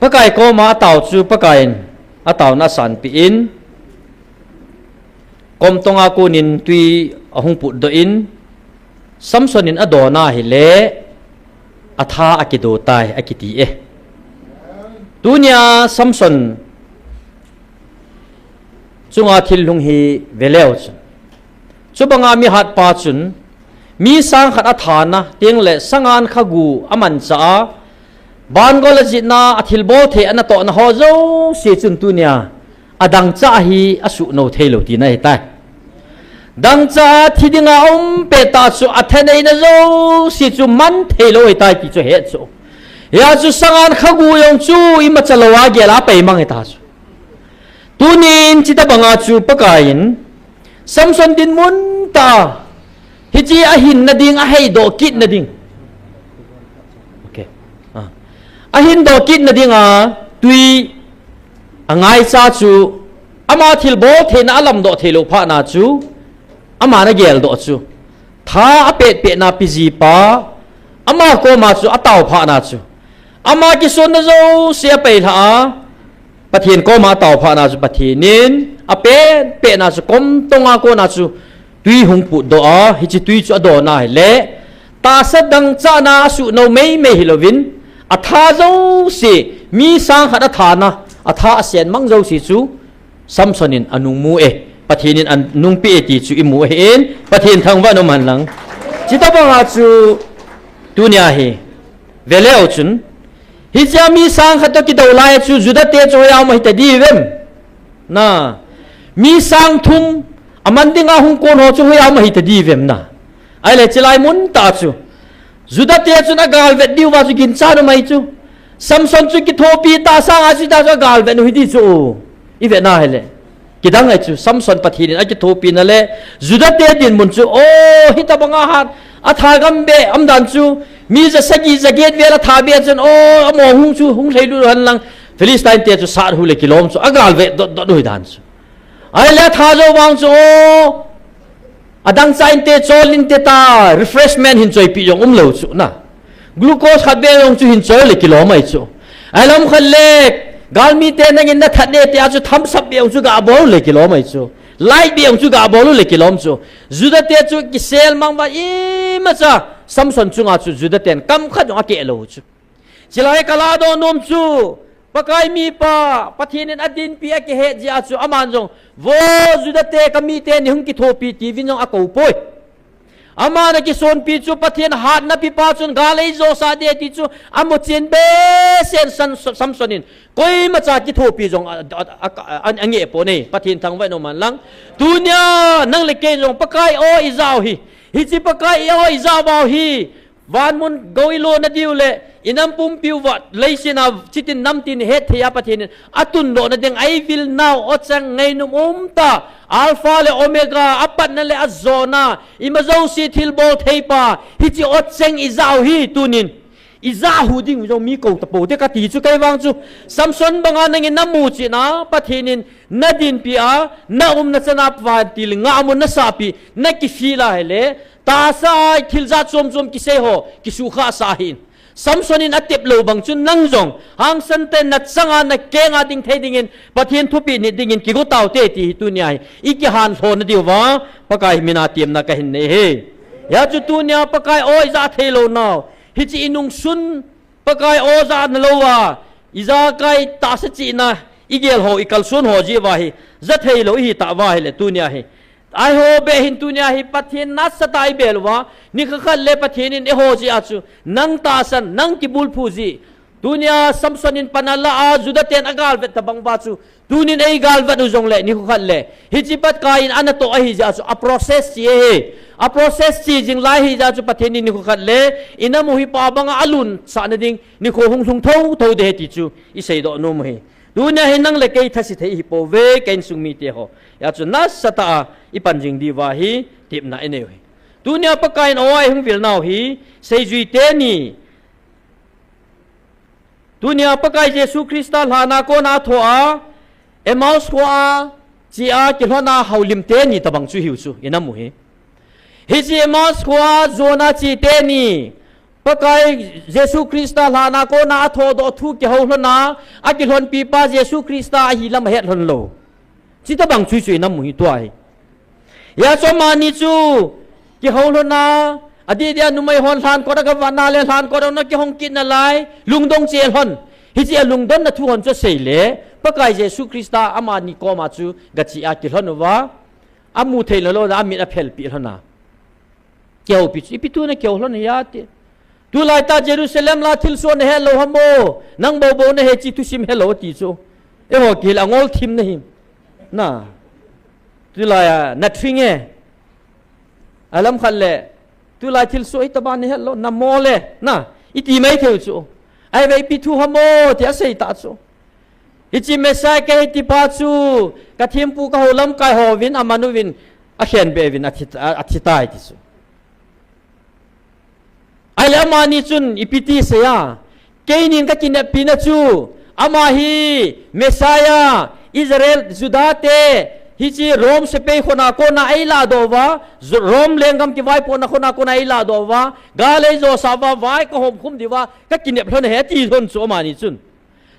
Pakai koma atao chu Pakaiyin ataona asanpeh in, kom tonga konin twi ahung putdoh in, Samson in adona hile, atha akido tai, akiti e. Tunia Samson chunga thil hung hi veleu chun, chubanga mihatpa chun, mi sang khat athana, tengle sangan khagu amancha a, bangol ajihna, athilbol thei anatohna ho jouse chun tunia, adangcha hi asuhnou theilou tina ahitai. Dangcha thi dinga aum pet ta chu athaneina jouse chu man theilou ahitai ti chu het chu. Hia chu sangan khagu jong chu imacha lou a gel a peimang hita chu. Tunin chutobanga chu Pakaiyin Samson dinmun ta, hiche ahinna ding, aheidoh kitna ding, ahindoh kitna dinga twi angaicha chu, ama thilbol theina alamdoh theilou phatna chu, ama ana geldoh chu, tha apetpetna pejipa, ama koma chu atao phatna chu, ama kisonna jouse apeilhah a, Pathen koma atao phatna chu Pathen in apetpetna chu kom tonga kona chu twi hung putdoh a, hiche twi chu adona hile, tahsa dangchana asuhnou meimei hilouvin, atha jouse, mi sang khat athana, atha asenmang jouse chu Samson in anungmu e, Pathen in anungpeh e ti chu imu ahin, Pathen thangvah in umhen lang. Chutobanga chu tunia hi veleu chun, hichea mi sang khat toh kidou lai chu Juda te chu hoiya um ahita diuvem? Mi sang thum aman dinga hung kon ho chu hoiya um ahita diuvem na? Ahile chulai mun ta chu Juda te chun agalvet diuva chu ginchat um ahi chu. Samson chu kithopi ta sanga chu hita chu agalvet u hidi chu. Ivetna hile, kidang ahi chu, Samson Pathen in akithopina le Juda te dinmun chu, o, hitobanga hat, atha gam beh umdan chu, mi jasagi jaget vel atha beh chun, o, among hung chu hung lheilut hen lang, Philistine te chu sat hu le kilom chu agalvet dotdot u hidan chu. Ahile atha jou vang chu, o, adangcha inte, chol inte ta, refreshment hin choipeh jong umlou chu na. Glucose khat beh jong chu hin choi le kilom ahi chu. Ahilou khat le, galmite nangin nathat ne tia chu thumps up beh jong chu gabol le kilom ahi chu. Light beh jong chu gabol u le kilom chu. Juda te chu kiselmang uva imacha Samson chunga chu Juda ten kam khat jong akehlou chu. Chulai kaladoh nom chu, Pakai mipa, Pathen in adinpi akihet jeh a chu aman jong, vo Juda te, kamite neihung kithopi tiuvin jong akoupoi. Aman akisonpi chu Pathen hatna pipa chun gal eijosah ding ti chu amuchen behseh in Samson in koimacha kithopi jong a, a, a, a, a, angeh pon e, Pathen thangvah in umhen lang. Tunia nang le kei jong Pakai o ijah u hi, hiche Pakai o ijah uva hi, vanmun gou ilona diu le inam pumpi uva leiset a chitin namtin hetthei a Pathen in atundohna ding, I will now, ocheng ngainom umtah, Alpha le Omega, apatna le ajona, ima jouse thilbol theipa, hiche ocheng ijah u hi tunin. Ijah u ding jong mi kou tapou te kati chu kei vang chu. Samson banga nangin namuchen a, Pathen in nadinpi a, naumna chana vantil ngahmun nasahpi, nakifel a hile, tahsa a thil jat chom chom kisei ho, kisukhah sah ahin. Samson in atep lou bang chun nang jong, hangsan tah in nachanga nakenga ding thei dingin, Pathen thupeh nit dingin kigo taute ti hi tunia hi, ikihanlhona diuva, Pakai mina temna kahin nei e. Hia chu tunia Pakai o ijah theilou nau, hiche inungsun, Pakai o jahna louva, ijakai tahsa chihna, igel ho, ikalson ho jeh uva hi, jatheilou ihi tauva hile tunia hi. Eiho beh hin tunia hi Pathen nasatah a ibel uva, nikho khat le Pathen in eiho jeh a chu, nang tahsan, nang kibulphu jeh. Tunia Samson in pan ala a, Juda ten agalvet tobang uva chu, tunin eigalvet u jongle, nikho khat le, hiche Pakai in anatoh ahi jeh a chu, a process che ahi. A process che jing lai ahi jeh a chu, Pathen in nikho khat le, inam u hi pa banga alunsahna ding, nikho hung lhung thouthou ding ahi ti chu, iseidoh nom u ahi. Tunia hi nang le kei thase thei ihipouve, ka insung mite ho. Hia chu nasatah a, ipan jing diuva hi, tepna inei u ahi. Tunia Pakaiyin aw a eihung vil nau hi seijui teni. Tunia Pakai Jesu Christa lhana kona athoh a, Emmaus khoa, chia kilhona houlim teni tabang chu hiu chu, ina mu hi. Hiche Emmaus khoa, jona chi teni. Pakai Jesu Christa lhana kona athoh doh thu kihou lhona, akilhonpi pa Jesu Christa ahi lam ahet lhon lou. Chuti bang chu chu ina mu hi tua hi. Hia chu amani chu kihou lhona, adeh dia numei hon lhan kot a gavana le lhan kot a na kihong kit nalai, lungdong che lhon. Hiche alungdonna thu hon chu asei le, Pakai Jesu Christa amani koma chu gachi a kilhon uva, amu thei lou lou na, amit aphelpi lhona. Kihoupi chu, ipi thu na kihou lhon hia ti. Tulai ta Jerusalem la thilsoh nahet lou ham o, nang bou bou nahe chi thusim helou ti chu. Eiho kihil angol thim nahi. Na. Tulai a, na thring e. Alam khat le, tulai thilsoh hi taba nahet lou, na mo le, na, iti mai thei u chu. Ahivang ipi thu ham o, ti asei ta chu. Hiche Messiah kahi ti pa chu, ka thempu ka hou lamkai hovin, amanu vin, akhen be vin, athi, a, athi tai ti chu. Ahile amani chun ipi ti asei a, keinin ka kineppi na chu, ama hi Messiah, Israel, Juda te, hiche Rome sepai khona kona eiladoh uva, Ju-, Rome lenggam kivaipohna khona kona eiladoh uva, gal eijosah uva, vai kahom khum diuva, ka kinep lhon ahi, ati lhon chu amani chun.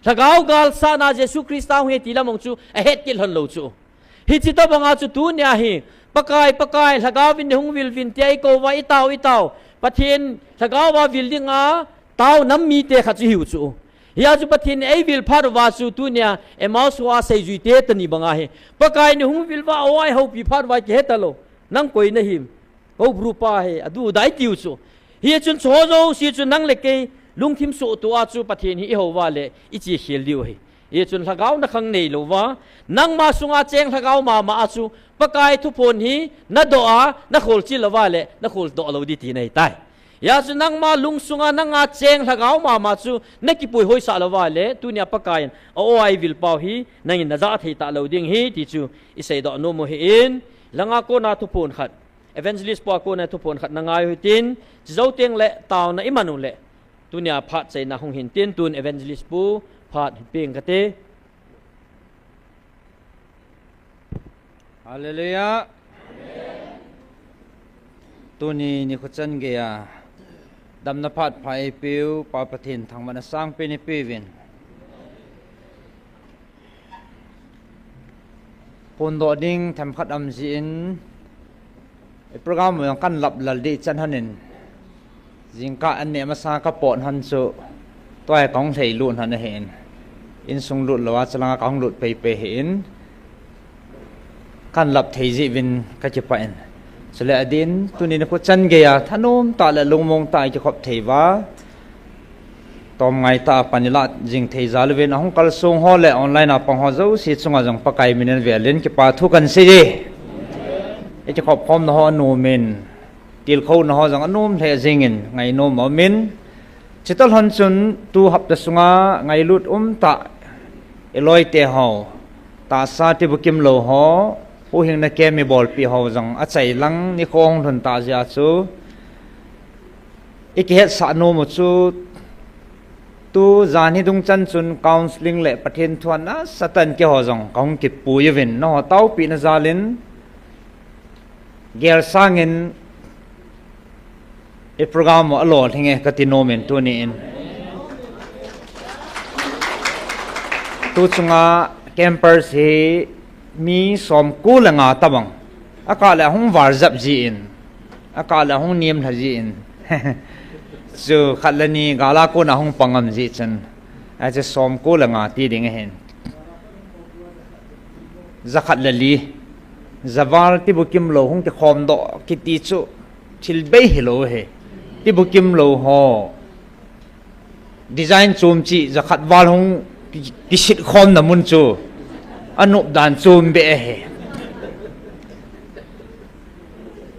Lhagao galsatna Jesu Christa hung ahi ti lam hung chu ahet kit lhon lou chu. Hiche tobanga chu tunia hi, Pakai, Pakai, Lhagao vin neihung vil uvin tia eikou uva, itao, itao. Pathen Lhagao a vil dinga tao nam mite khat chu hiu chu. Hia chu Pathen in eivil phat uva chu tunia Emmaus khoa seijui te tani banga hi, Pakai neihung vil uva, aw a eihoupi phat uva kihe talou. Nang koi nahim. Hou bru pa hi, adu dai tiu chu. Hichun chuho jouse chu nang le kei lungthim soh tua chu Pathen hi ihou uva le iche khel diu ahi. Hichun lhagao na khang neilou uva, nangma sunga cheng lhagao mama a chu Pakai thuphon hi nadoh a, nakholchil lou uva le nakholdoh lou ding tina ahitai. Hia chu nangma lungsunga nanga cheng lhagao mama chu nakipui hoisah lou uva le, tunia Pakaiyin a-aw a eivil pau hi nangin najah thei talou ding ahi ti chu iseidoh nom u ahin, langa kona thuphon khat. Evangelist pa kona thuphon khat nangai u hitin, chujou teng le taona iman u le, tunia phat chaina hung hintin, tun Evangelist pu phat hinpeng kate. Hallelujah. Tuni nikho chan geiya damna phat pha eipeu Pa Pathen thangvahna sangpen eipeuvin. Phondoh ding themkhat um jeh in, program u jong kan lap lal ding chan hon in, jingkah an neh masanga kapot hon chu, tua hi kahung lhailut hon ahin, insung lut lou a, chalanga kahung lut peipei ahin, kan lap thei jeh uvin kakipah in. Chule adin, tuni nikho chan geiya thanom tah le lungmong tah a kikhop thei uva, tomngai tah a pan ilah jing thei jal uvin, ahung kalsong ho le online a pang ho jouse chunga jong Pakai min in velin kipa thu kan sei e. Ikikhop khomna ho anom in, tilkhouna ho jong anom lheh jengin, ngainom aum in. Chuti lhon chun tu hapta sunga ngailut umtah iloite ho, tahsa tibukim lou ho, huhhingna camp ibolpeh ho jong achai lang nikho hung lhun tah jeh a chu, ikihetsah nom u chu, tu jan hi dungchan chun counselling le Pathen thu a nasatah in keiho jong kahung kipui uvin, nangho taopehna jal in, gel sangin i program u alolhing e kati nom in tuni in. Tu chunga campers hi mi somko le nga tobang. Akah le ahung var jap jeh in. Akah le ahung nem lha jeh in. Chu khat le ni gal a kona hung pang ngam jeh chun, achu somko le nga ti ding ahin. Jakhat le li. Javal tibukim lou hung kikhomdoh kiti chu thil bei hilou ahi. Tibukim lou ho. Design chom cheh jakhat val hung ki, kisit khomna mun chu. Anop dan chom beh ahi.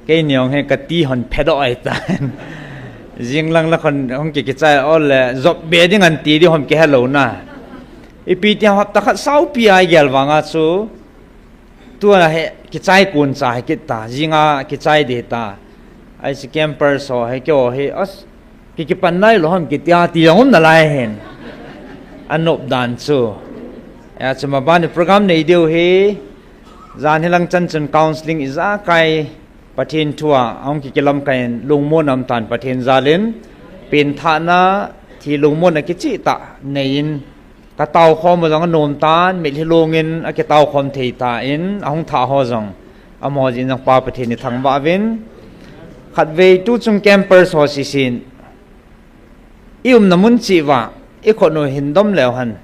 Keini jong hi kati hon phedoh ahitan. Jinglang la khon hung ki, kichai ole jop be ding anti ding hom kihelou na. Ipi ti hapta khat saopi a igel vanga chu. Tua hi kichai kon cha hi kit ta, jinga kichai ding ta. Aisi campers ho hi keiho hi, as, ki kipan nailou ham kitia ti jong um nalai hin. Anop dan chu. Achu maban program nei diu hi, jan hilang chan chun counseling ijakai Pathen thua ahung kikilam kaiyin lungmon aum tan Pathen jalin, penthahna, thi lungmonna kichehtah neiyin, ka taokhom u jong anom tan, mitlhi lungin akitaokhom thei tan, ahung thah ho jong, amaho jeh in jong Pa Pathen ithangvah uvin. Khatvei tuchung campers ho sisin, i umna mun cheh uva, i khut u hin dom leu hen.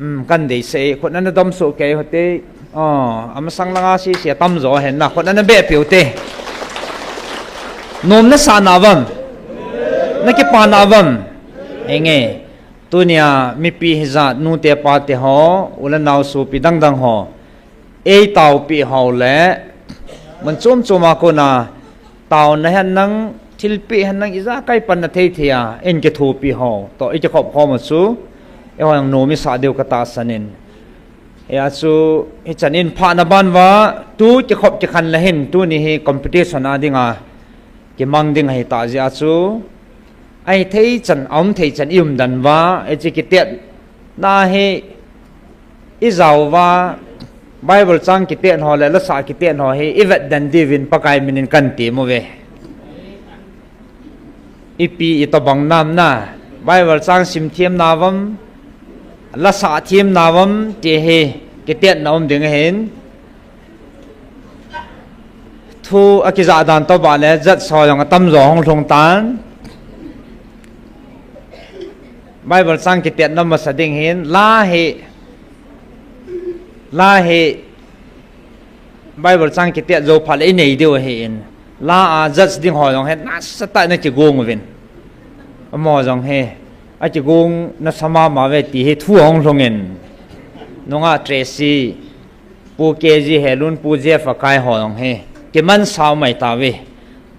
Um, kan deisah e, khut nana dom soh kei u hite. Oh, amasang langa sese atamjo hen na, khut nana beh peh u hite. Nom nasah na uvam? Nakipa na uvam? Henge. Tunia mipi hijat, nute pate ho, u le nao sopi dangdang ho, eitaopeh ho le, mun chom chom a kona, taona hen lang, thilpeh hen lang, ijakai panna thei thei a, eikithopi ho toh ikikhop khom u chu, eiho jong nom isah diu katahsan in. Hia chu, hichan in phahna ban uva, tu kikhop kikhen le hin, tuni hi competition a dinga kimang ding ahitah jeh a chu, ahithei chan, aum thei chan i um den uva, hiche kitetna hi ijao uva, Bible chang kitet ho le lasah kitet ho hi ivet den diuvin Pakai min in kan tem uve. Ipi itobang nam na, Bible chang sim them na uvam, lasah them na uvam ti hi kitetna um ding ahin. Thu akijah dan tobang le judge ho jong atamjo hung lhung tan. Bible chang kitetna masa ding hin, la hi, la hi, Bible chang kitet jou phat le inei diu ahin. La a judge ding ho jong hi nasatah in akigong uvin. Amaho jong hi, akigong nasa mama uve ti hi thu ahung lhungin, nungah Tracy, Pu K G Helun, Pu Jeff akai ho jong hi kimansau mai tauve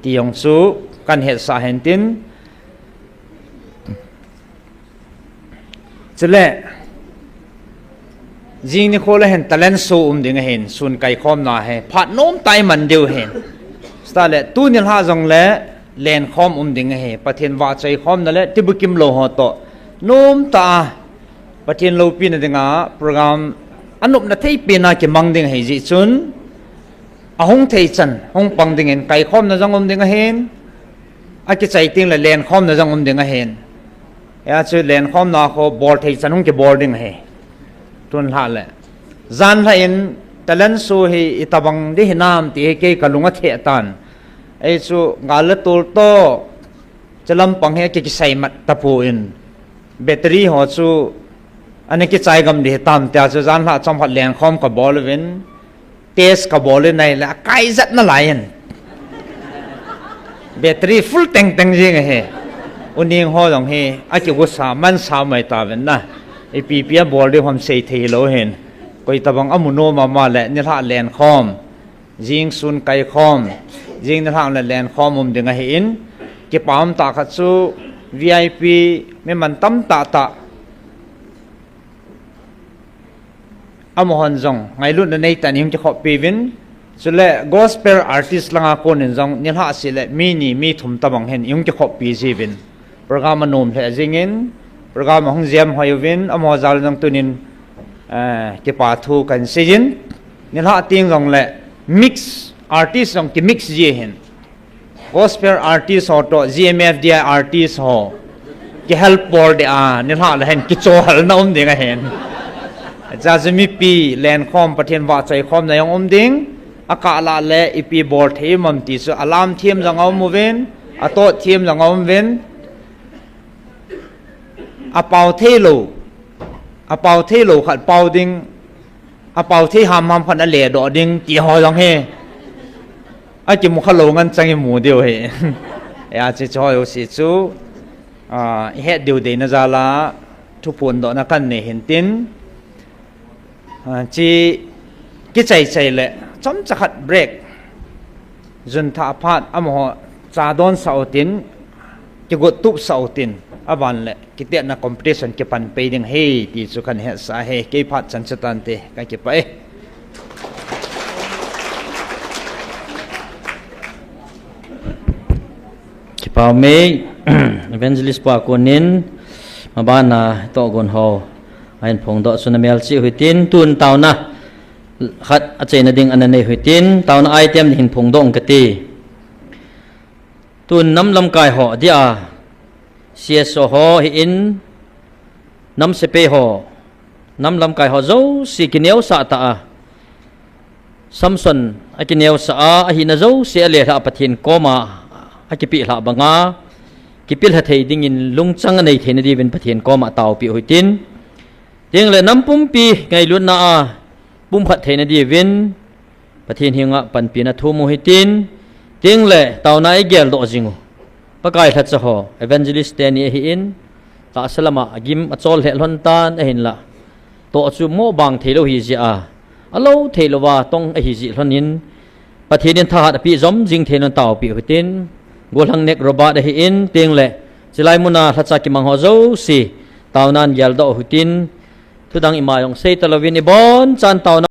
ti jong chu kan hetsah hen tin. Chule, jing nikho le hin talent show um ding ahin, sun kaikhomna hi phat nomtah a iman diu ahin. Chutah le, tu nilhah jongle lenkhom um ding ahi, Pathen vahchoi khomna le tibukim lou ho toh nomtah a Pathen loupina dinga program anopna thei pen a kimang ding ahi jeh chun, ahung thei chan hung pang dingin kaikhomna jong um ding ahin, akichai tengle lenkhomna jong um ding ahin. Hia chu lenkhomna kho bol thei chan hung kibol ding ahi. Tun lhah le, jan lhah in talent show hi itobang ding hinam ti hi kei kalung atheh tan. Hichu gal le tol toh, chulampang hi aki kisai mat tapon, battery ho chu ana kichai gam ding hitam tia chu jan lhah chomkhat lenkhom kabol uvin, test kabol in ahile akaijat nalai in, battery full tengteng jeng ahi. U Neng ho jong hi akigusa mansau mai tauvin na, ipi ipi abol ding ham sei thei hilou hin, koi tobang amu nom ama le nilhah lenkhom, jing sun kaikhom, jing nilhah le lenkhom um ding ahin, kipa umtah khat chu V I P mi mantam tahtah amahon jong ngailutna neitah in ihung kikhoppi uvin, chule gospel artist langa konin jong nilhah seh le mi ni mi thum tobang hin ihung kikhoppi jiuvin, program anom lheh jingin, program ahung jem hoi uvin, amaho jal jong tunin, eh, kipa thu kahin seijin, nilhah teng jongle mix artist jong kimix ji ahin, gospel artist ho toh G M F D I artist ho kihelp bol ding a nilhah le hin kichoihalna um ding ahin. Chuche mipi lenkhom, Pathen vahchoi khomna jong um ding, akah lah le ipi bol thei um am ti chu alam them jong aum uvin, atot them jong aum uvin, apao theilou, apao theilou khat pao ding, apao thei hamham khat aledoh ding ti ho jong hi akimu khalou ngen chang imu diu ahi. Hia chu hiche ho jouse chu, ah, ihet diu deina jal a thuphondohna kanei hin tin, ah, hiche kichai chai le chomcha khat break, jun thah phat amaho cha donsah utin, kigot tupsah utin, aban le kitetna competition kipan pei ding ahi ti chu kahin hetsah ahi. Kei phat chan chu tante, kakipah e. Pau Mei, Evangelist pa konin, mabana togon ho ahin phongdoh chu namelchih uhitin, tun taona khat achaina ding ana nei uhitin, taona item hin phongdoh ung kati. Tun nam lamkai ho dia, C S O ho hi in, nam sepai ho, nam lamkai ho jouse kineosah ta a, Samson akineosah a, ahina jouse alelhah Pathen koma akipeh lhah banga, kipilha thei dingin lungchang anei theina diuvin Pathen koma taopi uhitin. Tengle nam pumpi ngailutna a pumkhat theina diuvin Pathen henga panpina thum uhitin. Tengle taona igeldoh jing u, Pakai lhacha ho, evangelist teni ahin, tahsa lama agim achol lheh lhon tan ahinla, toh chu mo bang theilou hijeh a, alou theilouva tong ahijeh lhonin, Pathen in thahat apeh jom jing thei lhon taopi uhitin, Golhang Nek Robert ahin, tengle chilai muna lhacha kimang ho jouse, taonan geldoh uhitin, thudang ima jong seita louvin ibonchan taona